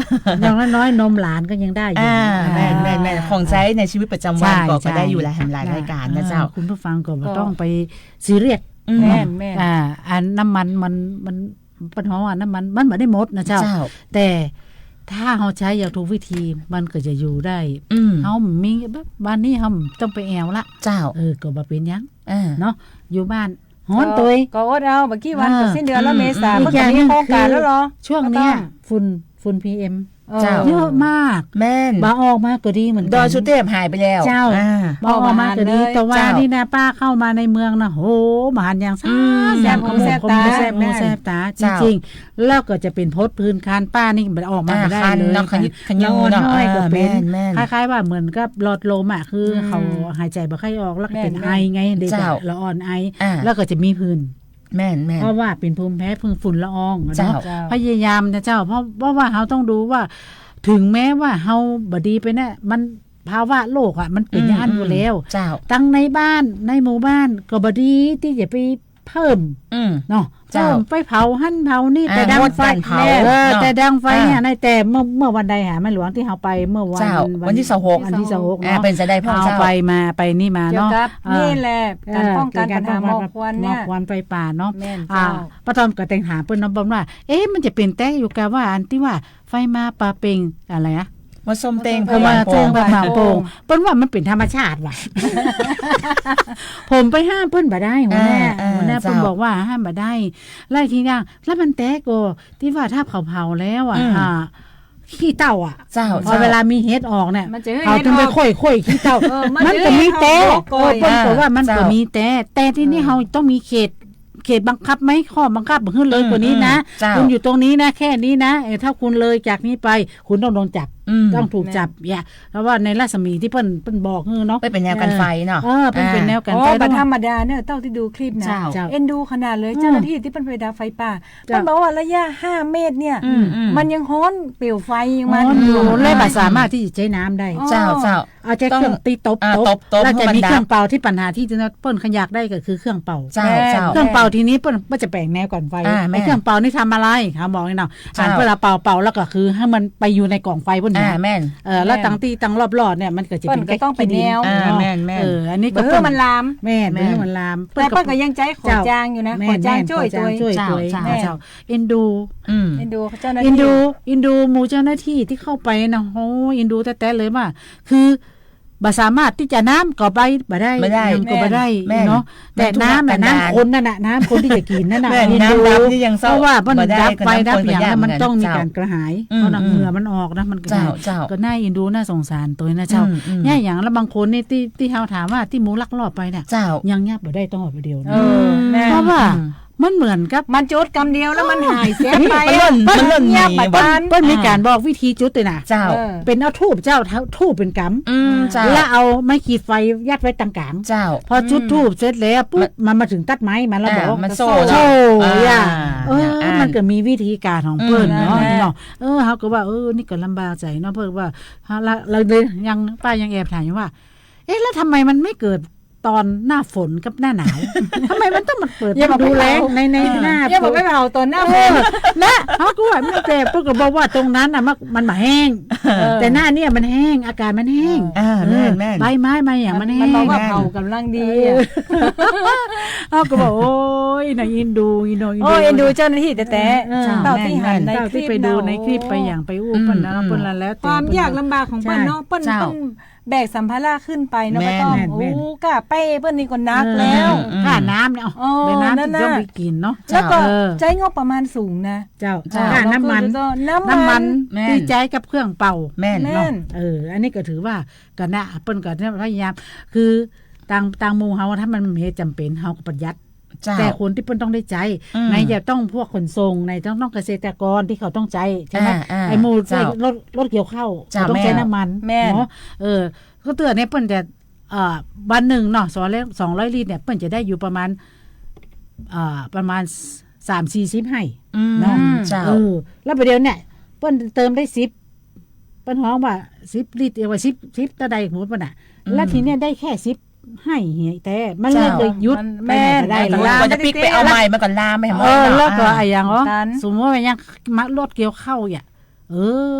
อย่างน้อยๆ นมหลานก็ยังได้อยู่ อ่า อ่า แม่นๆๆ ของใจ๊ในชีวิตประจำวัน ใช่ ก็ ก็ได้อยู่หลายแหมหลายรายก๋านนะเจ้า อ่า คุณผู้ฟังก็บ่ต้องไปซีเรียส อืม แม่นๆ อ่า อันน้ำมันมัน มัน ปัญหาว่าน้ำมันมันบ่ได้หมดนะเจ้า เจ้า แต่ถ้าเฮาใจ๊อย่างถูกวิธี มันก็จะอยู่ได้ อืม เฮามีแบบ บ้านนี้เฮาต้องไปแอ่วละ เจ้า เออ ก็บ่เป๋นหยัง เออ เนาะ อยู่บ้านฮ้อนตวย ก็อดเอา บ่ากี้วัน เออ ก็สิ้นเดือนแล้ว อืม เมษา อืม มันก็มีโครงการแล้วเหรอ อีกอย่างนึ่งคือช่วงเนี้ย ก็ต้อง ฝุ่น ฝุ่นพีเอ็ม เออ เจ้า เยอะมาก แม่น บ่าออกมาก็ดีเหมือนกั๋น ดอยสุเทพหายไปแล้ว เจ้า อ่า บ่าออกมาก็ดี ออกมาเลย แต่ว่า เจ้า นี่นะ ป้าเข้ามาในเมืองนะ โห บ่หันอย่าง อืม สัก แสบหูแสบต๋า แสบหูแสบต๋า แม่น จริงๆ เจ้า แล้วก็จะเป๋นผดผื่นคัน ป้านี่บ่ออกมา อ่า บ่ได้เลย คันเนาะ ขยิบขยี้เนาะ นอนน้อยก็เป๋น เออ แม่นๆ คล้ายๆ ว่าเหมือนกับหลอดลมอะ คือ อืม เขาหายใจ๋บ่ค่อยออก แล้วก็เป๋น แม่นๆ ไอไง เด็กอะ เจ้า ละอ่อนไอ อ่า แล้วก็จะมีผื่น แม่นๆ เพราะว่าเป๋นภูมิแพ้ เป๋นฝุ่นละอองอะเนาะ เจ้า เจ้า พยายามนะเจ้า เพราะ เพราะว่าเฮาต้องดูว่า ถึงแม้ว่าเฮาบ่ดีไปเนี่ย มัน ภาวะโลกอะ มันเป๋นอย่างนั้นอยู่แล้ว อืม เจ้า ตังในบ้าน ในหมู่บ้าน ก็บ่ดีตี้จะไป เพิ่ม อืม เนาะ เจ้า เพิ่มไปเผาหั้นเผานี่ อ่า แต่ดังไฟ งดการเผา เออ เนาะ แต่ดังไฟเนี่ย อ่า ในแต่เมื่อ เมื่อวันใดหา แม่หลวง ตี้เฮาไปเมื่อวัน เจ้า วัน วันตี้ซาวหก วันตี้ เนาะ ซาวหก เนาะ อ่า เปิ้นจะได้พ่อง เฮา เจ้า ไปมา ไปนี่มา เกี่ยว เนาะ กับ อ่า นี่แหละ เอ่อ ก๋านป้องกั๋น เกี่ยวกับ ปัญหาหมอกควันเนี่ย หมอกควันไฟป่าเนาะ แม่น อ่า เจ้า ป้าต้อมก็แตงถามเปิ้นเนาะ เปิ้นว่า เอ๊ะ มันจะเป๋นแต๊อยู่กาว่า อันตี้ว่า ไฟมาป่าเป่ง อะไรอะ มาส้มเต็ง เออ ผาหมากโป่ง มาส้มเต็งผาหมากโป่ง เปิ้นว่ามันเป๋นธรรมชาติว่ะ ผมไปห้ามเปิ้นบ่ได้ หัวหน้า อ่า อ่า หัวหน้า เจ้า เปิ้นบอกว่าห้ามบ่ได้ แล้วทีนี้ แล้วมันแต๊ก่อ ตี้ว่าถ้าเผาๆ แล้วอะ อืม อ่า ขี้เถ้าอะ เจ้า พอ เจ้า เวลามีเห็ดออกเนี่ย มันจะ เขาถึงไป เห็ดออก ค่อยๆ ขี้เถ้า เออ มัน มันก็มีแต๊ เห็ดออกก่อน เออ เปิ้นก็ว่ามันก็ อ่า เจ้า มีแต๊ แต่ตี้นี่ เออ เฮาต้องมีเขต เขตบังคับไหม ข้อบังคับหื้อเลย อืม กว่านี้นะ อืม เจ้า คุณอยู่ตรงนี้นะ แค่นี้นะ เออ ถ้าคุณเลยจากนี้ไป คุณต้องโดนจับ อืม ต้องถูกจับ แม่น เนี่ย เพราะว่าในรัศมีตี้เปิ้น เปิ้นบอกหื้อเนาะ เปิ้นเป๋นแนวกั๋นไฟเนาะ เออ เปิ้นเป๋นแนวกั๋นไฟ อ๋อ บ่ธรรมดาเนาะ เต้าตี้ดูคลิปนะ เจ้า เจ้า เอ็นดูขนาดเลย อืม เจ้าหน้าตี้ตี้เปิ้นไปดับไฟป่า เจ้า เปิ้นบอกว่าระยะห้าเมตรเนี่ย อืม อืม มันยังฮ้อนเปลวไฟยังมา ฮ้อนอยู่ อยู่ และบ่สามารถตี้จะใจ๊น้ำได้ อ๋อ เจ้า เจ้า เอาใจ๊เครื่อง ต้อง ตี้ตบ อ่า ตบ ตบ ตบ แล้วจะมี หื้อมันดับ เครื่องเป่า ตี้ปัญหาตี้จะเปิ้นขยักได้ก็คือเครื่องเป่า เจ้า แม่น เจ้า เครื่องเป่าทีนี้เปิ้น เปิ้นจะแป๋งแนวกั๋นไฟ อ่า แม่น ไอ้เครื่องเป่านี่ทำอะไร เขาบอกนี่เนาะ เจ้า หันเปิ้นเอาเป่าเป่าแล้วก็คือหื้อมันไปอยู่ในก๋องไฟปุ้นนะ อ่า แม่น เออ แล้ว แม่น ตังตี้ตังรอบๆ เนี่ย มันก็จะเป๋น เปิ้นก็ต้องเป๋นแนว แก๊สขี้ดิน อ่า เนาะ แม่น แม่น เออ อันนี้ก็ บ่หื้อมันลาม แม่น แม่น บ่หื้อมันลาม แต่เปิ้นก็ยังใจ๊ขอจางอยู่นะ แม่น ขอจาง แม่น จ้วย ขอจาง ตวย จ้วย เจ้า ตวย เจ้า แม่น เจ้า เอ็นดู อืม เอ็นดูเจ้าหน้าตี้ เอ็นดู เอ็นดูหมู่เจ้าหน้าตี้ตี้เข้าไปนะ โอ้ย เอ็นดูแต๊ๆ เลยว่า คือ บ่สามารถตี้จะน้ำก็ไปบ่ได้ บ่ได้ หยังก็บ่ได้ แม่น เนาะ แม่น แต่น้ำอะ มันถูกหลักการ น้ำคนนั่นน่ะ น้ำคนตี้จะกิ๋นนั่นน่ะ แม่น เอ็นดู น้ำดับนี่ยังเศร้า เพราะว่ามัน บ่ได้ ดับไฟ ก็น้ำ ดับหยัง คนก็ แล้วมันต้องมี ยากเหมือนกั๋น ก๋านกระหาย อืม เพราะน้ำ อืม เหงื่อมันออกนะ มันกระหาย เจ้า เจ้า ก็น่าเอ็นดู น่าสงสารตวยนะเจ้า อืม อืม เนี่ยอย่างแล้วบางคนนี่ตี้ ตี้เฮาถามว่าตี้หมู่ลักลอบไปเนี่ย เจ้า ยังยับบ่ได้ต้องเอาไปเดียวนะ เออ แม่น เพราะว่า อืม มันเหมือนกับ มันจุดกำเดียวแล้วมันหายเสียไป มันล่น มันล่น เงียบ หนี ไป เปิ้น เปิ้นมีก๋านบอกวิธีจุดตวยนะ เจ้า เออ เป๋นเอาธูปเจ้า ธูปเป๋นกำ อืม เจ้า แล้วเอาไม้ขีดไฟยัดไว้ตรงก๋าง เจ้า พอจุดธูปเสร็จแล้วปุ๊บ มัน มันมาเถิงตัดไม้มาแล้วบอก อ่า มันโซ่ โซ่ เนาะ อ่า อย่า เออ อ่า มันก็มีวิธีก๋านของเปิ้นเนาะ อืม เนาะ เออ เฮาก็ว่า เออ นี่ก็ลำบากใจ๋เนาะ เปิ้นว่า เฮาละ เราเลยยัง ป้ายังแอบถามอยู่ว่า เอ๊ะ แล้วทำไมมันไม่เกิดตอนหน้าฝนกับหน้าหนาว ทำไมมันต้องมาเปิด อย่าบอก ฤดูแล้ง ไปเผา ใน ใน อ่า หน้า อย่าบอก ฝน ไปเผาตอนหน้าฝน เออ นะ เฮาก็ว่า แต่เปิ้นก็บอกว่าตรงนั้นน่ะ มัน มันบ่แห้ง เออ แต่หน้าเนี่ยมันแห้ง อากาศมันแห้ง อ่า เออ แม่น แม่น ใบไม้ ใบหยังมันแห้ง มันบอกว่าเผากำลังดีอะ เออ เฮาก็บอก โอ้ย น่าเอ็นดู เอ็นดู โอ้ย เอ็นดูเจ้าหน้าตี้แต๊ๆ เออ เต้าตี้หันในคลิป เต้าตี้ไปดูในคลิป ไปหยังไปอู้เปิ้นนะ อืม เปิ้นละแล้วแต่ ความยากลำบากของเปิ้นเนาะ ใช่ เปิ้น เจ้า เปิ้น แบกสัมภาระขึ้นไปเนาะ แม่น ป้าต้อม แม่น แม่น โอ้ ก้าเป้เปิ้นนี่ก็หนักแล้ว อืม ค่าน้ำเนี่ย เอ้า โอ้ ไปน้ำ นั่น ที่ น่ะ ต้องไปกิ๋นเนาะ แล้วก็ เจ้า เออ ใจ๊งบประมาณสูงนะ เจ้า เจ้า ค่าน้ำมัน น้ำมัน น้ำมัน แม่น ตี้ใจ๊กับเครื่องเป่า แม่น แม่น เนาะ เออ อันนี้ก็ถือว่า ก็นะ เปิ้นก็พยายาม คือ ตาง ตางหมู่เฮา ถ้ามันมีจำเป๋น เฮาก็ประหยัด เจ้า แต่คนตี้เปิ้นต้องได้ใจ๊ อืม ไหนจะต้องพวกขนส่ง ไหนต้อง ต้องเกษตรกรตี้เขาต้องใจ๊ ใจ้ไหม อ่า อ่า ไอ้หมู่ เจ้า รถ รถเกี่ยวข้าว เจ้า เขาต้องใจ๊ แม่น น้ำมัน แม่น เนาะ เออ ก็เตื้อเนี่ยเปิ้นจะ เอ่อ วันนึ่งเนาะ สองร้อย สองร้อยลิตรเนี่ย เปิ้นจะได้อยู่ประมาณ เอ่อ ประมาณ สามสี่สิบไฮ่ อืม เนาะ เจ้า เออ แล้วประเดี๋ยวเนี่ย เปิ้นเติมได้สิบ เปิ้นฮ้องว่าสิบลิตร เอ้ย ว่าสิบ สิบเต้าใดหมดป่ะน่ะ อืม แล้วทีเนี้ยได้แค่สิบไฮ่เหีย แต่มันเลย เจ้า เลยหยุด มัน ไปไหนก็ได้ แม่น แล้ว มันจะปิ๊กไปเอาใหม่ มันก็ลามไปหมด เออ เนาะ แล้วก็ อ่า อะหยังอ๋อ ตัน สมมุติว่ายังมารถเกี่ยวข้าวเนี่ย เอ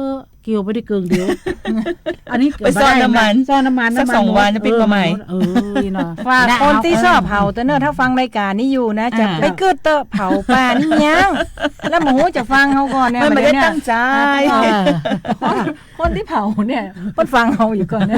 อ เกี่ยวไปได้เกิ่งเดียว อันนี้ไปซ่อนน้ำมัน ซ่อนน้ำมัน สัก น้ำมัน สองวัน หมด จะปิ๊กมาใหม่ เออ หมด เออ เนาะ ฝากคนตี้ชอบเผาเต๊อะเนอะ ถ้าฟังรายก๋านนี้อยู่นะ จะ อ่า ไปกึ๊ดเต๊อะ เผาป่านี่ยัง แล้วบ่ฮู้จะฟังเฮาก่อนเนี่ย มันไม่ได้ตั้งใจ๋ เออ คนตี้เผาเนี่ย เปิ้นฟังเฮาอยู่ก่อนเนี่ย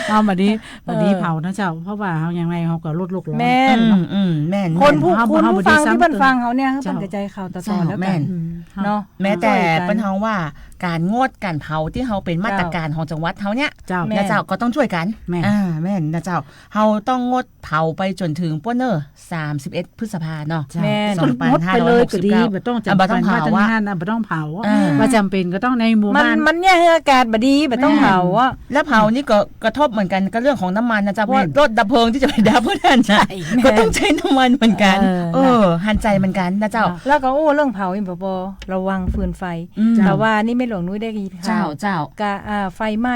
เอามาดี มาดี เออ เผานะเจ้า เพราะว่าเฮายังไงเฮาก็ลดโลกร้อน แม่น อืม อืม แม่น คนผู้ แม่น คุณผู้ฟังตี้เปิ้นฟังเฮาเนี่ย เฮาบ่ได้ซ้ำเติม เปิ้นก็ใจ๋ข่าวต่อๆ เจ้า แล้วกั๋น แม่น อืม เนาะ แม้แต่ เปิ้นฮ้องว่าก๋านงดก๋านเผาตี้เฮาเป๋นมาตรก๋านของจังหวัดเฮาเนี่ย เจ้า นะเจ้า แม่น ก็ต้องจ้วยกั๋น แม่น อ่า แม่นนะเจ้า เฮาต้องงดเผาไปจ๋นเถิงป้นเน่อ สามสิบเอ็ด พฤษภาเนาะ เจ้า แม่น สองพันห้าร้อยหกสิบเก้า งดไปเลยก็ดี บ่ต้องจ๋ำเป๋น อ่ะ บ่ต้องเผา ว่าต้องหั้นน่ะ บ่ต้องเผา อ่า ว่าจ๋ำเป๋นก็ต้องในหมู่บ้าน มัน มันเนี่ยหื้ออากาศบ่ดี บ่ต้องเผาอะ แม่น แล้วเผานี่ก็กระทบเหมือนกั๋นกับเรื่องของน้ำมันนะเจ้า เพราะ แม่น รถดับเพลิงตี้จะไปดับเปิ้นนั่นน่ะ ใช่ ก็ต้องใจ๊น้ำมันเหมือนกั๋น เออ เออ หันใจ๋เหมือนกั๋นนะเจ้า แล้วก็อู้เรื่องเผาอีกบ่ปอ ระวังฟืนไฟ อืม แต่ว่านี่แม่หลวงนุ้ยได้ยินข่าว เจ้า เจ้า กะ อ่า ไฟไหม้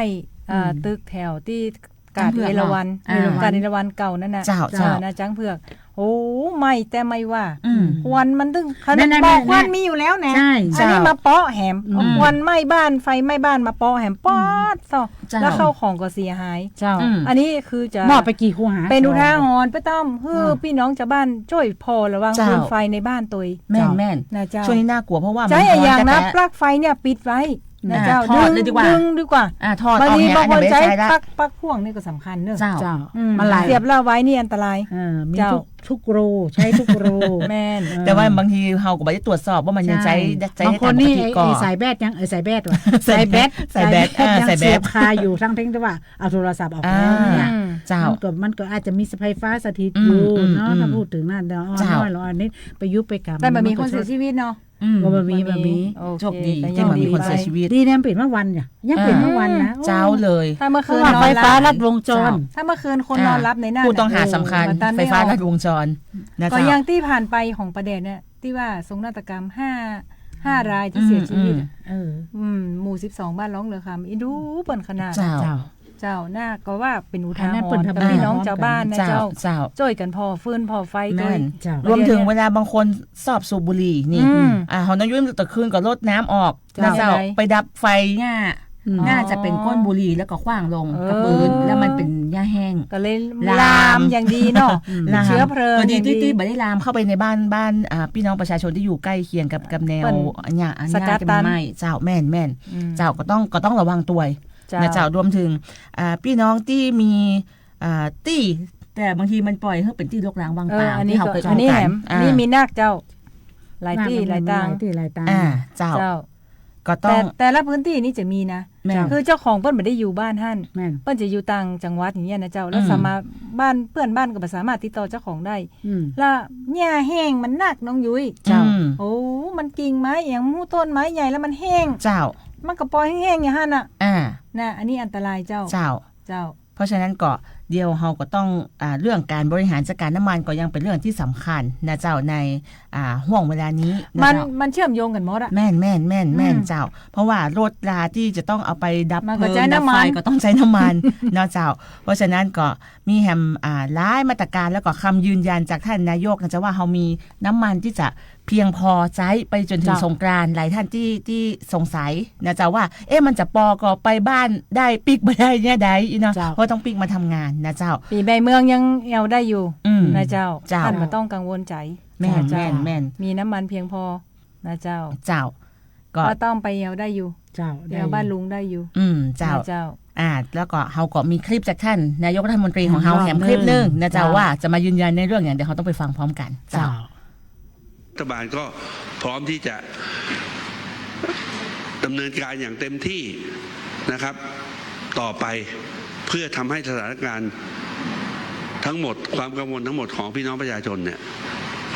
อ่า อืม ตึกแถวตี้ กาด ช้างเผือก เอราวัณ เนาะ อ่า กาดเอราวัณเก่านั่นน่ะ เจ้า เจ้า เออ นะ ช้างเผือก โอ้ ไหม้แต่ไหม้ว่า อืม ควันมันตึง นั่นน่ะ บ่อควัน นั่นน่ะ มีอยู่แล้วนะ ใช่ อันนี้ เจ้า มาเปาะแหม อืม เอาควันไหม้บ้าน ไฟไหม้บ้านมาเปาะแหม อืม ป๊อดเซาะ เจ้า แล้วข้าวของก็เสียหาย เจ้า อืม อันนี้คือจะ มอบไปกี่คูหา เป๋นอุทาหรณ์ไปตาม หื้อ เออ ปี้น้องจาวบ้านจ้วยผ่อระวัง เจ้า ฟืนไฟในบ้านตวย แม่น เจ้า แม่น นะเจ้า ช่วงนี้น่ากลัวเพราะว่า ใจ๊ มันร้อน อะหยังนะ แต๊ๆ ปลั๊กไฟเนี่ยปิดไว้ นะ อ่า เจ้า ถอดเลยดีกว่า ดึง ดึงดีกว่า อ่า ถอด บางที ออกแหม บางคน อย่าไปใจ๊ ใจ๊ละ ปลั๊ก ปลั๊กพ่วงนี่ก็สำคัญเนอะ เจ้า เจ้า อืม มันไหล เสียบแล้วไว้นี่อันตราย เออ มี เจ้า ทุก ทุกรู ใจ๊ทุกรู แม่น เออ แต่ว่าบางทีเฮาก็บ่ได้ตรวจสอบว่ามันยังใจ๊ ใจ๊ ใจ๊ บางคนนี่ ได้ตามปกติก่อ ไอ้ ไอ้สายแบตยัง เอ้ย สายแบตว่ะ สายแบต สายแบต สายแบต อ่า ยัง สายแบต เสียบคาอยู่ ทั้งๆ ที่ว่าเอาโทรศัพท์ออกแล้วเนี่ย อ่า เจ้า มันก็ มันก็อาจจะมีไฟฟ้าสถิต อืม อยู่ อืม เนาะ อืม ถ้าพูดถึงนั่นเนาะ เจ้า เอาน้อยลงอันนี้ ไปยุบไปกำ แต่บ่มีคนเสียชีวิตเนาะ อืม ก็บ่มี บ่มี บ่มี โอเค โชคดี ก็ ที่บ่มีคนเสียชีวิต ยังดีไป ดีนะ เป๋นเมื่อวันเนี่ย ยังเป๋นเมื่อวันนะ อ่า เจ้าเลย ถ้าเมื่อคืน เพราะว่าไฟฟ้าลัดวงจร เจ้า ถ้าเมื่อคืนคนนอนหลับในนั้น อ่า ผู้ต้องหาสำคัญ มาตัน ไฟฟ้าลัดวงจร นะเจ้า ก็อย่างตี้ผ่านไปของประแดดเนี่ย ตี้ว่าโศกนาฏกรรมห้า ห้ารายตี้เสียชีวิตอะ อืม เออ อืม หมู่สิบสอง บ้านหนองเหลือคำ อินดูเปิ้นขนาด เจ้า เจ้า เจ้า น่าก็ว่าเป๋นอุทาหรณ์ อันนั้นเปิ้นทำ กับปี้น้องจาวบ้านนะ เจ้า เจ้า เจ้า จ้วยกั๋นผ่อฟืนผ่อไฟ แม่น ตวย เจ้า รวมถึงเวลาบางคนชอบสูบบุหรี่นี่ อืม อ่า หอน้องยุ้ยตะคืนก็ลดน้ำออก เจ้า นะเจ้า ไปดับไฟ หญ้า อืม น่าจะเป๋นก้นบุหรี่แล้วก็ขว้างลง เออ กับพื้น แล้วมันเป๋นหญ้าแห้ง ก็เลย ลาม ลามอย่างดีเนาะ อืม ลาม เชื้อเพลิง ก็ดี อย่างดี ตี้ ตี้บ่ได้ลามเข้าไปในบ้าน บ้าน อ่า ปี้น้องประชาชนตี้อยู่ใก้เคียงกับ กับแนว เปิ้น หญ้า หญ้า สกัดตัน จะไหม้ เจ้า แม่น แม่น อืม เจ้า ก็ต้อง ก็ต้องระวังตวย เจ้า นะเจ้า รวมถึง อ่า ปี้น้องตี้มี อ่า ตี้ แต่บางทีมันปล่อยหื้อเป๋นตี้รกร้างว่างเปล่า เออ อันนี้ ตี้เฮา ก็ เกย อันนี้ อู้กั๋น แหม อ่า อันนี้มีนักเจ้า หลายตี้ นัก หลายตาง หลายตี้หลายตาง อ่า เจ้า เจ้า ก็ต้อง แต่ แต่ละพื้นตี้นี่จะมีนะ แม่น คือเจ้าของเปิ้นบ่ได้อยู่บ้านหั้น แม่น เปิ้นจะอยู่ต่างจังหวัดอย่างเงี้ยนะเจ้า แล้ว อืม สามารถ บ้าน เปื้อนบ้านก็บ่สามารถติดต่อเจ้าของได้ อืม แล้วหญ้าแห้งมันนักน้องยุ้ย เจ้า อืม โอ้ มันกิ่งไม้อย่างมู้ต้นไม้ใหญ่แล้วมันแห้ง เจ้า มันก็ปล่อยแห้งๆ อย่างหั้นน่ะ อ่า น่ะ อันนี้อันตรายเจ้า เจ้า เจ้า เพราะฉะนั้นก็เดี๋ยวเฮาก็ต้อง อ่า เรื่องก๋านบริหารจัดก๋านน้ำมันก็ยังเป๋นเรื่องตี้สำคัญนะเจ้า ใน อ่า ห่วงเวลานี้นะ มัน เจ้า มันเชื่อมโยงกั๋นหมดอะ แม่น แม่น แม่น แม่น อืม เจ้า เพราะว่ารถราตี้จะต้องเอาไปดับเพลิง มันก็ใจ๊น้ำมัน ดับไฟก็ต้องใจ๊น้ำมัน เนาะเจ้า เพราะฉะนั้นก็มีแหม อ่า หลายมาตรก๋านแล้วก็กำยืนยันจากต้านนายกนะเจ้า ว่าเฮามีน้ำมันตี้จะเพียงพอใจ๊ไปจ๋นถึง เจ้า สงกรานต์ หลายต้านตี้ ตี้สงสัยนะเจ้าว่า เอ๊ะ มันจะปอก่อไปบ้านได้ปิ๊กบ่ได้เนี่ยใดอี้เนาะ เจ้า เพราะต้องปิ๊กมาทำงานนะเจ้า ปี๋ใหม่เมืองยังแอ่วได้อยู่ อืม นะเจ้า เจ้า ต้านบ่ต้องกังวลใจ๋ แม่น นะเจ้า แม่น แม่น มีน้ำมันเพียงพอนะเจ้า เจ้า ก็ ก็ต้องไปแอ่วได้อยู่ เจ้า แอ่วบ้านลุงได้อยู่ อืม เจ้า นะเจ้า อ่า แล้วก็เฮาก็มีคลิปจากต้านนายกรัฐมนตรีของเฮา อืม แหมคลิปนึ่งนะเจ้า เจ้า ว่าจะมายืนยันในเรื่องอย่าง เดี๋ยวเฮาต้องไปฟังพร้อมกั๋น เจ้า เจ้า รัฐบาลก็พร้อมที่จะดำเนินการอย่างเต็มที่นะครับ ต่อไป เพื่อทำให้สถานการณ์ทั้งหมด ความกังวลทั้งหมดของพี่น้องประชาชนเนี่ย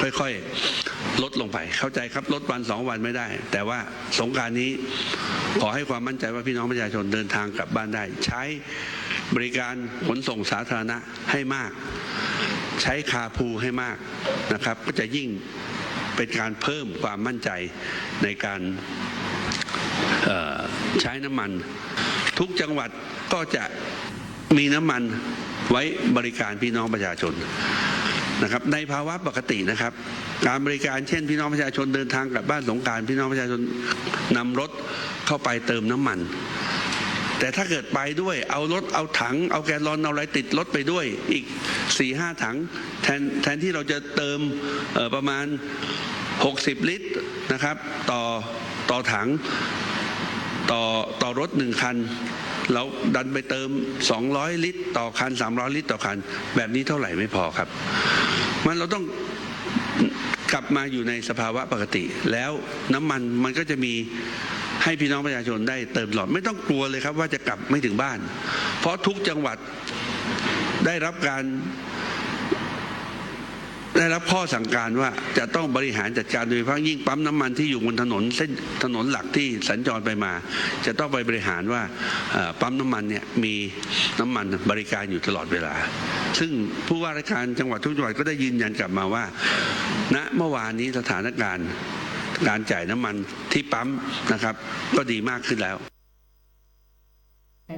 ค่อยๆ ลดลงไป เข้าใจครับ ลดวันสองวันไม่ได้ แต่ว่าสงกรานต์นี้ ขอให้ความมั่นใจว่าพี่น้องประชาชนเดินทางกลับบ้านได้ ใช้บริการขนส่งสาธารณะให้มาก ใช้คาร์พูลให้มากนะครับ ก็จะยิ่งเป็นการเพิ่มความมั่นใจในการ เอ่อ ใช้น้ำมัน ทุกจังหวัดก็จะมีน้ำมันไว้บริการพี่น้องประชาชนนะครับ ในภาวะปกตินะครับ การบริการเช่นพี่น้องประชาชนเดินทางกลับบ้านสงกรานต์ พี่น้องประชาชนนำรถเข้าไปเติมน้ำมัน แต่ถ้าเกิดไปด้วย เอารถ เอาถัง เอาแกลลอน เอาอะไรติดรถไปด้วยอีกสี่ห้าถัง แทน แทนที่เราจะเติม เอ่อ ประมาณหกสิบลิตรนะครับ ต่อ ต่อถัง ต่อ ต่อรถหนึ่งคัน เราดันไปเติมสองร้อยลิตรต่อคัน สามร้อยลิตรต่อคัน แบบนี้เท่าไหร่ไม่พอครับ มันเราต้องกลับมาอยู่ในสภาวะปกติ แล้วน้ำมันมันก็จะมีให้พี่น้องประชาชนได้เติมตลอด ไม่ต้องกลัวเลยครับว่าจะกลับไม่ถึงบ้าน เพราะทุกจังหวัด ได้รับการ ได้รับข้อสั่งการว่าจะต้องบริหารจัดการ โดยเฉพาะยิ่งปั๊มน้ำมันที่อยู่บนถนนเส้น ถนนหลักที่สัญจรไปมา จะต้องไปบริหารว่า เอ่อ ปั๊มน้ำมันเนี่ยมีน้ำมันบริการอยู่ตลอดเวลา ซึ่งผู้ว่าราชการจังหวัดทุกจังหวัดก็ได้ยืนยันกลับมาว่า ณ เมื่อวานนี้สถานการณ์การจ่ายน้ำมันที่ปั๊มนะครับ ก็ดีมากขึ้นแล้ว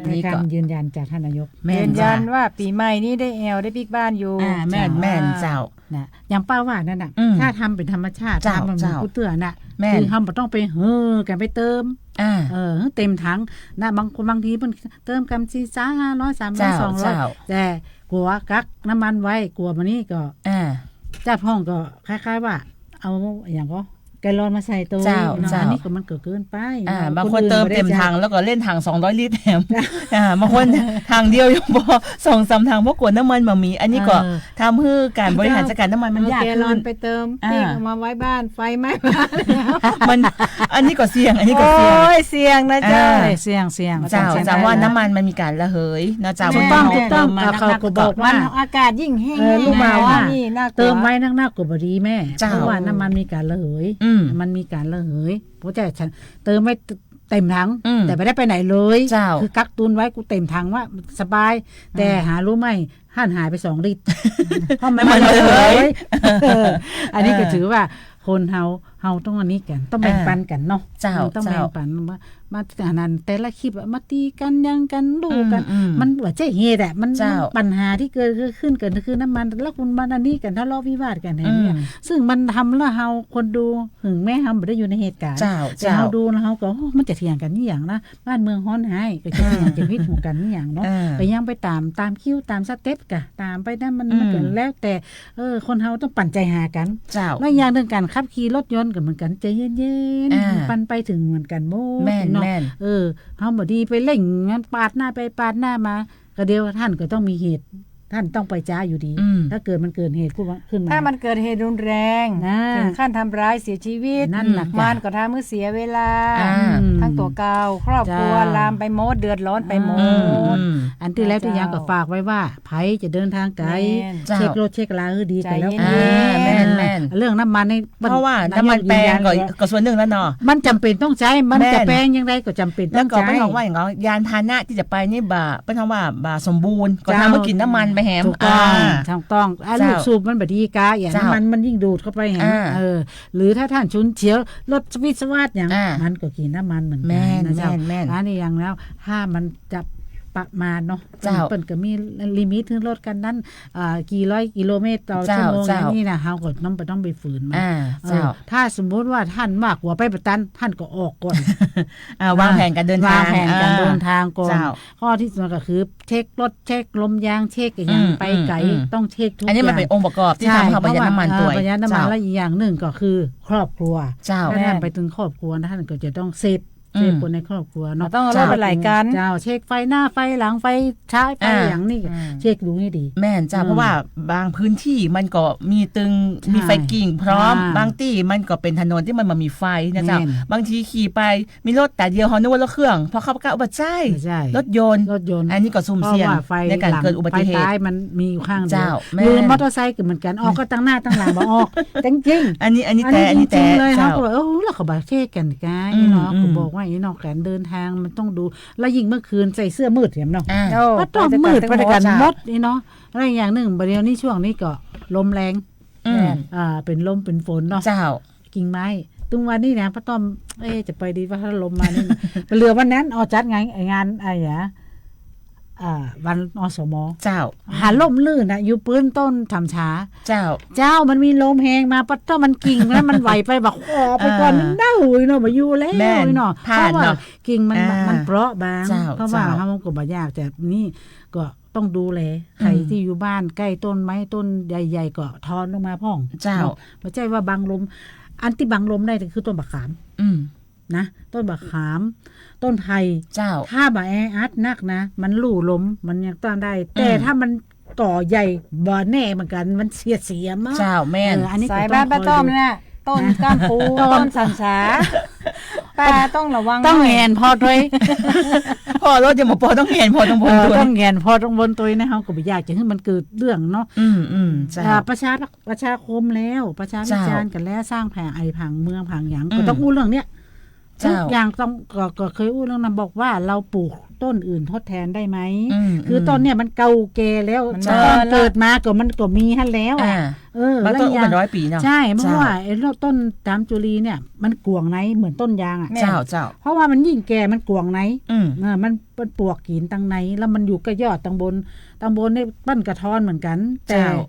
อันนี้ก็ กำยืนยันจากท่านนายก แม่น ยืนยัน เจ้า ว่าปี๋ใหม่นี้ได้แอ่วได้ปิ๊กบ้านอยู่ อ่า แม่น เจ้า แม่นเจ้า น่ะ อย่างป้าว่านั่นน่ะ อืม ถ้าทำเป๋นธรรมชาติ เจ้า ทำมันเหมือน เจ้า กู้เตื้อน่ะ แม่น คือเฮาบ่ต้องไปเฮ่อกั๋นไปเติม อ่า เออ เติมถังน่ะ บางคนบางทีเปิ้นเติมกำสี่สามห้าร้อย สามร้อย เจ้า สองร้อย เจ้า แต่กั๋วกักน้ำมันไว้ กั๋วบ่านี้ก็ อ่า เจ้าพ่องก็คล้ายๆ ว่า เอาอะหยังก็ แกลลอนมาใส่โต เจ้า เนาะ เจ้า อันนี้ก็มันก็เกินไป อ่า เนาะ บางคน คนอื่น เติมเต็มถัง บ่ได้ใจ๊ แล้วก็เล่นถังสองร้อยลิตรแถม อ่า บางคนถังเดียวยังบ่ สองสามถัง เพราะกั๋วน้ำมันบ่มี อันนี้ก็ เออ ทำหื้อก๋านบริหารจัดก๋านน้ำมันมันยากขึ้น เอาแกลลอนไปเติม อ่า ปิ๊กเอามาไว้บ้าน ไฟไหม้บ้านแล้ว มัน อันนี้ก็เสี่ยง อันนี้ก็เสี่ยง โอ้ย เสี่ยงนะเจ้า อ่า เสี่ยง เสี่ยง เจ้า เสี่ยง เจ้า ว่าน้ำมันมันมีก๋านระเหยนะเจ้า ถูกต้อง มัน ถูกต้อง มัน อ่ะ เขาก็บอกว่า มันอากาศยิ่งแห้ง เออ ลูกบ่าวว่า นี่น่ากลัว เติมไว้นักๆ ก็บ่ดีแม่ เจ้า เพราะว่าน้ำมันมีก๋านระเหย อืม มันมีก๋านระเหย เพราะฉะนั้นเติมไว้เต็มถัง อืม แต่บ่ได้ไปไหนเลย เจ้า คือกักตุนไว้ กูเต็มถังว่าสบาย อืม แต่หารู้ไหม หั้นหายไปสองลิตร เพราะมัน น้ำมันระเหย เออ อันนี้ก็ เออ ถือว่าคนเฮา เฮาต้องอันนี้กั๋น ต้องแบ่งปันกั๋นเนาะ อ่า เจ้า อืม ต้องแบ่งปัน เจ้า ว่า มาอันนั้นแต่ละคลิปอะ มาตี๋กั๋น หยังกั๋น ดูกั๋น อืม อืม มันบ่ใจ้เหตุอะ มัน เจ้า มันปัญหาตี้เกิดขึ้น เกิดขึ้นน้ำมัน แล้วคนมันอันนี้กั๋น ทะเลาะวิวาทกั๋นอย่างเนี้ย อืม ซึ่งมันทำแล้วเฮาคนดู ถึงแม้เฮาบ่ได้อยู่ในเหตุก๋ารณ์ เจ้า แต่เฮา เจ้า ดูแล้วเฮาก็ โอ้ มันจะเถียงกั๋นอี่หยังนะ บ้านเมืองฮ้อนฮ้าย ก็จะเถียง อ่า จะผิดหูกั๋นอี่หยังเนาะ อ่า ก็ยังไปต๋าม ต๋ามคิว ต๋ามสเต็ปกะ ต๋ามไปนะ มัน อืม มันก็แล้วแต่ เออ คนเฮาต้องปันใจ๋หากั๋น เจ้า แล้วอย่างนึ่งก๋านขับขี่รถยนต์ก็เหมือนกั๋น ใจ๋เย็นๆ อ่า ปันไปเถิงเหมือนกั๋นหมด แม่น เนาะ แม่น เออ เฮาบ่ดีไปเร่ง ปาดหน้าไปปาดหน้ามา ก็เดี๋ยวต้านก็ต้องมีเหตุ ต้านต้องไปจ๊าอยู่ดี อืม ถ้าเกิดมันเกิดเหตุขึ้นมา ถ้ามันเกิดเหตุรุนแรง นะ เถิงขั้นทำร้ายเสียชีวิต นั่นน่ะ มันก็ทำหื้อเสียเวลา อ่า อืม ตึงตั๋วเก่า ครอบครัว เจ้า ลามไปหมด เดือดร้อนไปหมด อืม อืม อันตี้แล้วตี้ยังก็ฝากไว้ว่า ใผจะเดินตางไก๋ แม่น เจ้า เช็ครถเช็คลาหื้อดีก็แล้วกั๋น ใจ๋เย็นๆ อ่า แม่น แม่น เรื่องน้ำมันนี่ เพราะว่าน้ำมันแปงก็ นายกยืนยันเลย ก็ส่วนนึ่งแล้วเนาะ มันจ๋ำเป๋นต้องใจ๊ มันจะ แม่น แปงอย่างใดก็จ๋ำเป๋นต้องใจ๊ แล้วก็เปิ้นฮ้องว่าหยังก็ ยานพาหนะตี้จะไปนี่บ่ เปิ้นฮ้องว่าบ่สมบูรณ์ ก็ เจ้า ทำหื้อกิ๋นน้ำมันไปแหม ถูกต้อง อ่า ถูกต้อง อ่ะ เจ้า ลูกสูบมันบ่ดีกา อย่าง เจ้า น้ำมันมันยิ่งดูดเข้าไปแหม อ่า เออ หรือถ้าต้านฉุนเฉียว รถสวิดสวัดอย่าง อ่า มันก็กิ๋นน้ำมันเหมือนกั๋น แม่น นะเจ้า แม่น แม่น อันนี้อย่างแล้ว ถ้ามันจะประมาณเนาะ เจ้า เปิ้นก็มีลิมิตหื้อรถคันนั้น อ่า กี่ร้อยกิโลเมตรต่อ เจ้า ชั่วโมง เจ้า อย่างนี้นะ เฮาก็ต้องไป ต้องไปฝืนมัน อ่า เออ เจ้า ถ้าสมมุติว่าต้านว่ากั๋วไปบ่ตัน ต้านก็ออกก่อน อ่า วางแผนก๋านเดินตาง วางแผนก๋านเดินตางก่อน อ่า เจ้า ข้อตี้สองก็คือเช็ครถ เช็คลมยาง เช็คอะหยัง อืม ไปไก๋ อืม อืม ต้องเช็คทุกอย่าง อันนี้มันเป๋นองค์ประกอบตี้ ใช่ ทำหื้อเฮาประหยัดน้ำมัน เพราะว่า ตวย เออ ประหยัดน้ำมัน เจ้า และอีกอย่างนึ่งก็คือครอบครัว เจ้า ถ้า แม่น ต้านไปเถิงครอบครัวนะ ต้านก็จะต้องเซฟ อืม เซฟคนในครอบครัวเนาะ ต้องรู้ เจ้า หลายๆ กั๋น เจ้า เช็คไฟหน้า ไฟหลัง ไฟท้าย ไฟ อ่า อย่างนี้ อืม เช็คดูหื้อดี แม่นเจ้า อืม เพราะว่าบางพื้นตี้มันก็มีตึง ใช่ มีไฟกิ่งพร้อม อ่า บางตี้มันก็เป๋นถนนตี้มันบ่มีไฟนะเจ้า แม่น บางทีขี่ไป มีรถต๋าเดียว เฮานึกว่ารถเครื่อง พอเข้าไปใก้ บ่ใจ้ บ่ใจ้ รถยนต์ รถยนต์ อันนี้ก็สุ่มเสี่ยง เพราะว่าไฟ ในก๋านเกิดอุบัติเหตุ หลัง ไฟท้ายมันมีอยู่ข้างเดียว เจ้า แม่น หรือมอเตอร์ไซค์ก็เหมือนกั๋น ออกก็ตังหน้าตังหลังบ่ออก จริงๆ อันนี้ อันนี้ อันนี้ แต่ อันนี้ จริงๆ แต่ เลย เจ้า เฮาก็ว่า เออ เฮาก็บ่าเช็คกั๋นไก๋ อืม เนาะ อืม ก็บอกว่าอี้เนาะ ก๋านเดินตางมันต้องดู แล้วยิ่งเมื่อคืนใส่เสื้อมืดแถมเนาะ อ่า โอ้ ปะต๊อบมืด ไปแต่ก๋าน ไปแต่ก๋าน หมด หมดอี้เนาะ แล้วอีกอย่างนึ่ง บ่าเดี่ยวนี้ช่วงนี้ก็ลมแรง อืม อ่า เป๋นลมเป๋นฝนเนาะ เจ้า กิ่งไม้ ตึงวันนี้นะ ปะต๊อบ เอ๊ะ จะไปดีว่าถ้าลมมานี่ เหลือวันนั้น เอาจัดงาน งาน อะหยัง อ่า วัน อสม. เจ้า หาร่มรื่นน่ะ อยู่ปื๊นต้นฉ่ำฉา เจ้า เจ้า มันมีลมแฮงมา ปะต๊อบ มันกิ่งนะ มันไหวไป บ่า ขอไปก่อน อ่า เน่าอี้เนาะ บ่อยู่แล้ว แม่น อี้เนาะ ผ่าน เพราะว่า เนาะ กิ่งมัน อ่า มันเปราะบาง เจ้า เพราะว่า เจ้า เฮาก็บ่อยากจะนี่ ก็ ต้องดูแล ใผ อืม ตี้อยู่บ้านใก้ต้นไม้ต้นใหญ่ๆ ก็ถอนลงมาพ่อง เจ้า เนาะ บ่ใจ้ว่าบังลม อันตี้บังลมได้ก็คือต้นบ่าขาม อืม นะ ต้นบ่าขาม ต้นไผ่ เจ้า ถ้าบ่าแออัดนักนะ มันลู่ลม มันยังต้านได้ อืม แต่ถ้ามันก่อใหญ่ บ่แน่เหมือนกั๋น มันเสียเสียมาก เจ้า แม่น เออ อันนี้ก็ สายบ้านป้าต๊อบ ต้องคอยดู น่ะ ต้นก้ามปู ต้น ต้นฉ่ำฉา ป้าต้องระวัง ต้อง ด้วย แหงนผ่อตวย ผ่อรถยังบ่ผ่อ ต้องแหงนผ่อตวย เออ ตวย ต้องแหงนผ่อตวยนะ เฮาก็บ่อยากจะหื้อมันเกิดเรื่องเนาะ อืม อืม เจ้า อ่า ประชา ประชาคมแล้ว ประชาวิจารณ์กั๋นแล้ว เจ้า สร้างผัง ไอ้ผังเมืองผังหยัง อืม ก็ต้องอู้เรื่องเนี้ย เจ้า ทุกอย่างต้อง ก็ ก็เคยอู้เรื่องนั้น บอกว่าเราปลูกต้นอื่นทดแทนได้ไหม อืม คือ อืม ต้นเนี่ยมันเก่าแก่แล้ว มัน ต้น เกิดมาก็มันก็มีหั้นแล้วอะ อ่า เออ บางต้น แล้วอีกอย่าง อู้เป็นร้อยปี๋เนาะ ใช่ เพราะ เจ้า ว่าไอ้ต้นจามจุลีเนี่ยมันก๋วงในเหมือนต้นยางอะ เจ้า เจ้า เพราะว่ามันยิ่งแก่มันก๋วงใน อืม เออ มัน มันปวกกิ๋นตังใน แล้วมันอยู่กับยอดตังบน ตังบนนี่เปิ้นก็ทอนเหมือนกั๋น แต่ เจ้า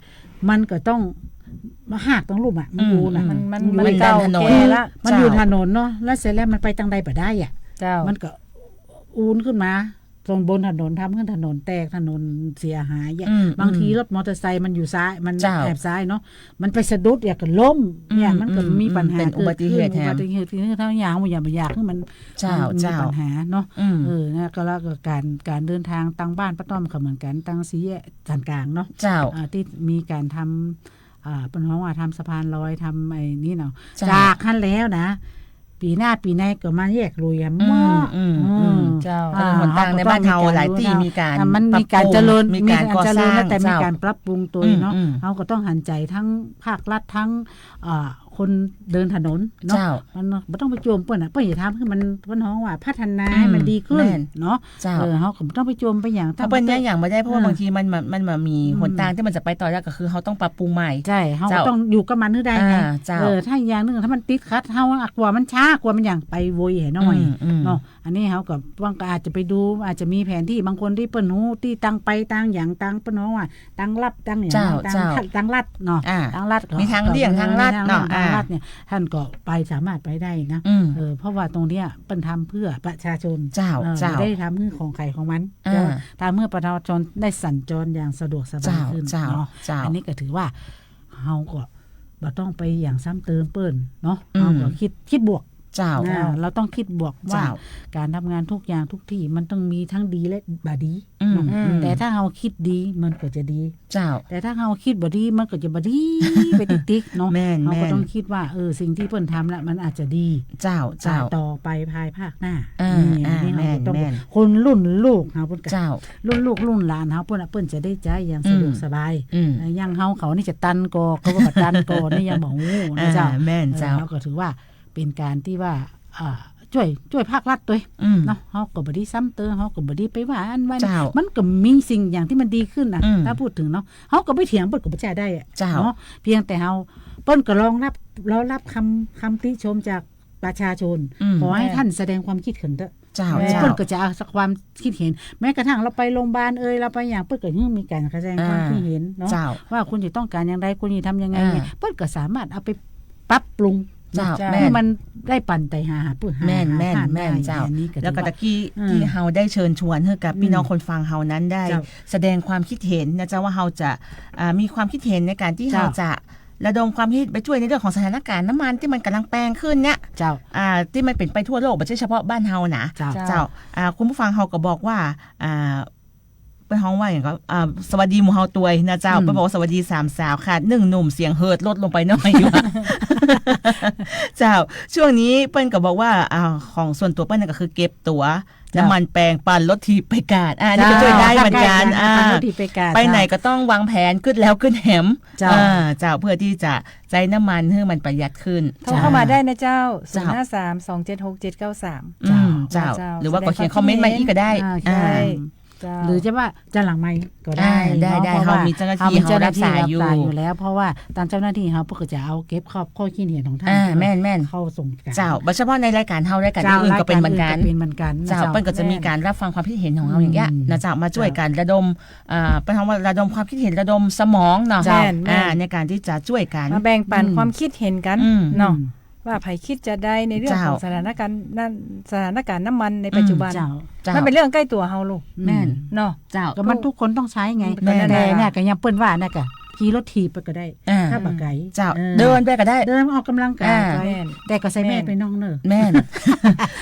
มันก็ต้องมาหากตังลุ่มอะ มัน อืม อู้น่ะ อืม มัน มัน มันอยู่ มันเก่า ถนน แก่ละ มันอยู่ เจ้า ถนนเนาะ แล้วเสร็จแล้วมันไปตังใดบ่ได้อะ เจ้า มันก็อู้ขึ้นมาตรงบนถนน ทำหื้อถนนแตก ถนนเสียหายอะ อืม บางที อืม รถมอเตอร์ไซค์มันอยู่ซ้าย มัน เจ้า แอบซ้ายเนาะ มันไปสะดุดอย่างก็ล้มเนี่ย อืม มันก็ อืม มีปัญหา อืม เป็นอุบัติเหตุ เกิดขึ้น แถม อุบัติเหตุ คือถ้าอย่างบ่อยาก บ่อยากหื้อมัน เจ้า มันมี เจ้า ปัญหาเนาะ อืม เออ นะ ก็แล้วก็ก๋าน ก๋านเดินตางตางบ้านป้าต้อมก็เหมือนกั๋น ตางสี่แยกสันก๋างเนาะ เจ้า อ่า ตี้มีก๋านทำ อ่า เปิ้นฮ้องว่าทำสะพานลอย ทำไอ้นี่เนาะ เจ้า จากหั้นแล้วนะ ปี๋หน้าปี๋ในก็มาแยกลุยอะ อืม เนาะ อืม อืม อืม เจ้า อ่า ถนนหนตางในบ้านเฮา เฮาก็ต้องมีก๋าน หลายตี้ ดูนะ มีก๋าน อ่ะ มันมีก๋านเจริญ ปรับปรุง มีก๋านก่อสร้าง มีก๋านเจริญ แล้วแต่มีก๋าน เจ้า ปรับปรุงตวยเนาะ อืม อืม เฮาก็ต้องหันใจ๋ตึงภาครัฐ ตึง อ่า คนเดินถนนเนาะ เจ้า มันบ่ต้องไปจวมเปิ้นอะ เปิ้นจะทำหื้อมัน เปิ้นฮ้องว่าพัฒนา อืม หื้อมันดีขึ้น แม่น เนาะ เจ้า เออ เฮาก็บ่ต้องไปจวมไปหยัง ถ้าเปิ้น ถ้ามัน ย้ายอย่างบ่ได้ เพราะว่า เออ บางทีมัน มัน มันบ่มี อืม หนตางตี้มันจะไปต่อได้ ก็คือเฮาต้องปรับปรุงใหม่ ใช่ เฮาก็ เจ้า ต้องอยู่กับมันหื้อได้ไง อ่า เจ้า เออ ถ้าอย่างนึ่ง ถ้ามันติดขัด เฮาอะ กั๋วมันช้า กั๋วมันหยัง ไปโวยแหน่หน้อย อืม อืม เนาะ อันนี้เฮาก็ บางก็อาจจะไปดู อาจจะมีแผนตี้ บางคนตี้เปิ้นฮู้ ตี้ตางไปตางหยัง ตางเปิ้นฮ้องว่า ตางลับ ตางหยัง เจ้า ตาง เจ้า ตางลัดเนาะ อ่า ตางลัดก็ มีตางเลี่ยง ก็ ตางลัดเนาะ มีตางลัด อ่า เนี่ย ต้านก็ไป สามารถไปได้นะ อืม เออ เพราะว่าตรงเนี้ยเปิ้นทำเพื่อประชาชน เจ้า เออ เจ้า บ่ได้ทำหื้อของใผของมัน อ่า แต่ว่าทำเพื่อประชาชนได้สัญจรอย่างสะดวกสบาย เจ้า ขึ้น เจ้า เนาะ เจ้า อันนี้ก็ถือว่า เฮาก็บ่ต้องไปหยังซ้ำเติมเปิ้นเนาะ อืม เฮาก็คิด คิดบวก เจ้า นะ เจ้า เราต้องคิดบวกว่า เจ้า ก๋านทำงานทุกอย่างทุกตี้มันต้องมีตึงดีและบ่ดี อืม เนาะ อืม แต่ถ้าเฮาคิดดีมันก็จะดี เจ้า แต่ถ้าเฮาคิดบ่ดีมันก็จะบ่ดีไปติ๊กๆ เนาะ แม่น เฮาก็ แม่น ต้องคิดว่า เออ สิ่งตี้เปิ้นทำละมันอาจจะดี เจ้า เจ้า ต่อไปภายภาคหน้า อ่า นี่ อ่า อันนี้เฮา แม่น ก็ต้อง แม่น คนรุ่นลูกเฮาเปิ้นก็ เจ้า รุ่นลูกรุ่นหลานเฮาเปิ้นน่ะ เปิ้นจะได้ใจ๊อย่างสะดวก อืม สบาย อืม เอ่อ อย่างเฮาเขานี่จะตันก่อ เขาว่าบ่ตันก่อนี่ยังบ่ฮู้นะเจ้า อ่า แม่น เออ เจ้า เฮาก็ถือว่าเป๋นก๋านตี้ว่า อ่า จ้วย จ้วยภาครัฐตวย อืม เนาะ เฮาก็บ่ดีซ้ำเติม เฮาก็บ่ดีไปว่าอันว่านี่ เจ้า มันก็มีสิ่งอย่างตี้มันดีขึ้นน่ะ อืม ถ้าพูดเถิงเนาะ เฮาก็ไปเถียงเปิ้นก็บ่ใจ้ได้อะ เจ้า เนาะ เพียงแต่เฮา เปิ้นก็รองรับ รองรับกำ กำติชมจากประชาชน อืม ขอหื้อต้านแสดงความคิดเห็นเต๊อะ เจ้า แม่น เจ้า เปิ้นก็จะเอาความคิดเห็น แม้กระทั่งเราไปโรงพยาบาลเอ่ย เราไปหยัง เปิ้นก็ยังมีก๋านแสดงความคิดเห็นเนาะ เจ้า ว่าคุณจะต้องก๋านอย่างใด คุณจะทำยังไงเนี่ย อ่า เปิ้นก็สามารถเอาไปปรับปรุง เจ้า เนาะ แม่น หื้อมันได้ปันไตหา หาปื้อหา แม่น หา แม่น ทาน แม่น ได้ เจ้า อันนี้ก็ แล้วก็ ถือว่า ตะกี้ อืม ตี้เฮาได้เชิญชวนหื้อกับ อืม ปี้น้องคนฟังเฮานั้นได้ เจ้า แสดงความคิดเห็นนะเจ้า ว่าเฮาจะ อ่า มีความคิดเห็นในก๋านตี้ เจ้า เฮาจะ ระดมความคิดไปจ้วยในเรื่องของสถานการณ์น้ำมันตี้มันก่ำลังแปงขึ้นเนี่ย เจ้า อ่า ตี้มันเป๋นไปทั่วโลก บ่ใจ้เฉพาะบ้านเฮานะ เจ้า เจ้า เจ้า อ่า คุณผู้ฟังเฮาก็บอกว่า อ่า เปิ้นฮ้องว่าหยังก็ อ่า สวัสดีหมู่เฮาตวยนะเจ้า อืม เปิ้นบอกว่า สวัสดีสามสาวค่ะ นึ่งหนุ่มเสียงเหิดลดลงไปหน้อยอยู่ เจ้า ช่วงนี้เปิ้นก็บอกว่า อ่า ของส่วนตั๋วเปิ้นนั่นก็คือเก็บตั๋ว เจ้า น้ำมันแปง ปั่นรถถีบไปก๋าน อ่า นี่ก็ เจ้า จ้วยได้เหมือนกั๋น ปั่นรถถีบไปก๋าน อ่า ไปไหนก็ต้องวางแผนกึ๊ดแล้วกึ๊ดแหม เจ้า อ่า เจ้า เพื่อตี้จะใจ๊น้ำมันหื้อมันประหยัดขึ้น โทรเข้ามาได้นะเจ้า เจ้า ศูนย์ห้าสาม สองเจ็ดหก เจ็ดเก้าสาม อืม เจ้า เจ้า เจ้า หรือว่าก็เขียนคอมเมนต์มาอี้ก็ได้ อ่า ใช่ อ่า เจ้า หรือจะว่าจะหลังไมค์ก็ได้ อ่า ได้ เนาะ ได้ เพราะว่า เฮามีเจ้าหน้าตี้ เฮามีเจ้าหน้าตี้ เฮารับสายอยู่ รับสายอยู่แล้ว เพราะว่าตางเจ้าหน้าตี้เฮาเปิ้นก็จะเอาเก็บข้อ ข้อคิดเห็นของต้าน อ่า แม่น แม่น เข้าส่งกั๋น เจ้า บ่เฉพาะในรายก๋านเฮา รายก๋าน เจ้า อื่นๆ ก็เป๋นเหมือนกั๋น รายก๋านอื่นก็เป๋นเหมือนกั๋น เจ้า เจ้า เปิ้นก็จะมีก๋านรับฟังความคิดเห็นของเฮาอย่างเงี้ย อืม นะเจ้า มาจ้วยกั๋น เจ้า ระดม อ่า เปิ้นฮ้องว่าระดมความคิดเห็น ระดมสมองเนาะ เจ้า แม่น แม่น อ่า ในก๋านตี้จะจ้วยกั๋น มาแบ่งปั๋น อืม ความคิดเห็นกั๋น อืม เนาะ อืม ว่าใผคิดจะใดในเรื่องของ เจ้า สถานการณ์นั้น สถานการณ์น้ำมันในปัจจุบัน อืม เจ้า เจ้า มันเป๋นเรื่องใก้ตั๋วเฮาลูก แม่น เนาะ เจ้า ก็มันทุกคนต้องใจ๊ไง แม่น แต่เนี่ยก็อย่างเปิ้นว่าเนี่ยก็ขี่รถถีบไปก็ได้ อ่า ถ้าบ่ไก๋ เจ้า เออ เดินไปก็ได้ เดินออกก๋ำลังก๋าย อ่า ไป แม่น แต่ก็ใส่แมสไปน้องเน่อ แม่น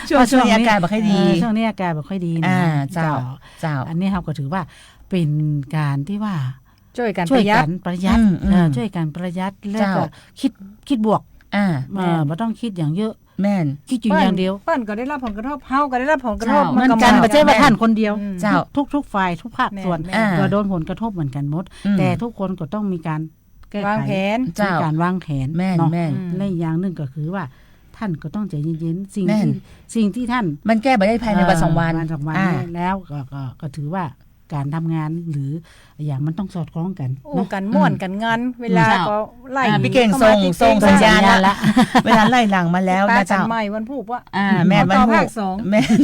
ช่วง เพราะ ช่วงนี้ ช่วงนี้ อากาศบ่ค่อยดี เออ ช่วงนี้อากาศบ่ค่อยดีนะ อ่า เจ้า เจ้า เจ้า อันนี้เฮาก็ถือว่าเป๋นก๋านตี้ว่า จ้วยกั๋น จ้วยกั๋นประหยัด ประหยัด อืม อืม เออ จ้วยกั๋นประหยัด แล้วก็ เจ้า คิด คิดบวก อ่า เออ แม่น บ่ต้องคิดอย่างเยอะ แม่น คิดอยู่อย่างเดียว เปิ้น เปิ้นก็ได้รับผลกระทบ เฮาก็ได้รับผลกระทบ เจ้า เหมือนกั๋น มันก็ บ่ใจ้ว่าต้านคนเดียว อืม เจ้า ทุกๆ ฝ่าย ทุกภาคส่วน แม่น แม่น อ่า ก็โดนผลกระทบเหมือนกั๋นหมด อืม แต่ทุกคนก็ต้องมีก๋านแก้ไข วางแผน เจ้า มีก๋านวางแผน แม่น เนาะ แม่น อืม และอีกอย่างนึ่งก็คือว่า ต้านก็ต้องใจ๋เย็นๆ สิ่งตี้ แม่น สิ่งตี้ต้าน มันแก้บ่ได้ภายในวันสองวัน เออ วันสองวัน อ่า นี้แล้วก็ ก็ ก็ถือว่าก๋านทำงานหรืออะหยังมันต้องสอดคล้องกั๋น โอ้ เนาะ กั๋นม่วน อืม กั๋นงัน เวลา เจ้า ก็ไล่ อ่า ปี้เก่ง เข้ามา ส่ง ติ๊ก ส่ง ติ๊ก สัญญาณละ สัญญาณละ เวลาไล่หลังมาแล้ว มา นะ จัน เจ้า ใหม่วันพูกว่า อ่า แม่น วันพูก ต่อภาคสอง แม่น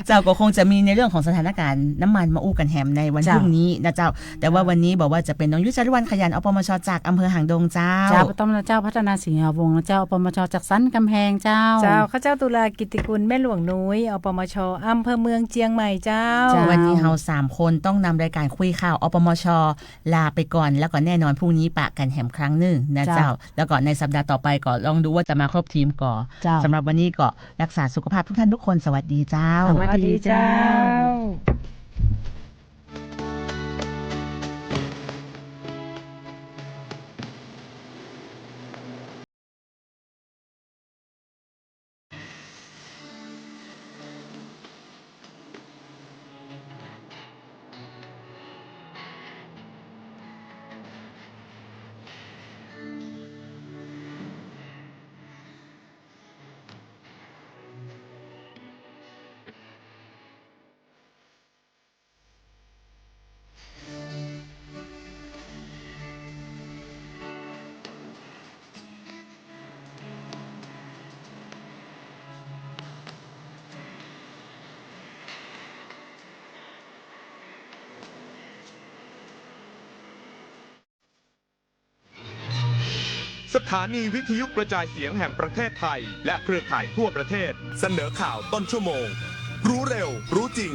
เจ้าก็คงจะมีในเรื่องของสถานการณ์น้ำมันมาอู้กั๋นแหมในวัน เจ้า พรุ่งนี้นะเจ้า แต่ว่าวันนี้บอกว่าจะเป๋นน้องยุ้ย จารุวรรณขยัน อปมช จากอำเภอหางดงเจ้า เจ้า ป้อต้อมนะเจ้า พัฒนา สิงหาวงศ์นะเจ้า อปมช จากสันก๋ำแพงเจ้า เจ้า ข้าเจ้าตุลา กิตติกุล แม่หลวงนุ้ย อปมช อำเภอเมืองเจียงใหม่เจ้า เจ้า วันนี้เฮาสามคนต้องนำรายการคุยข่าว อปมช ลาไปก่อน แล้วก็แน่นอนพรุ่งนี้ปะกั๋นแหมครั้งนึ่งนะเจ้า เจ้า แล้วก็ในสัปดาห์ต่อไปก็ลองดูว่าจะมาครบทีมก่อ เจ้า สำหรับวันนี้ก็รักษาสุขภาพทุกท่านทุกคน สวัสดีเจ้า สวัสดีเจ้า สวัสดีเจ้า สถานีวิทยุกระจายเสียงแห่งประเทศไทย และเครือข่ายทั่วประเทศ เสนอข่าวต้นชั่วโมง รู้เร็ว รู้จริง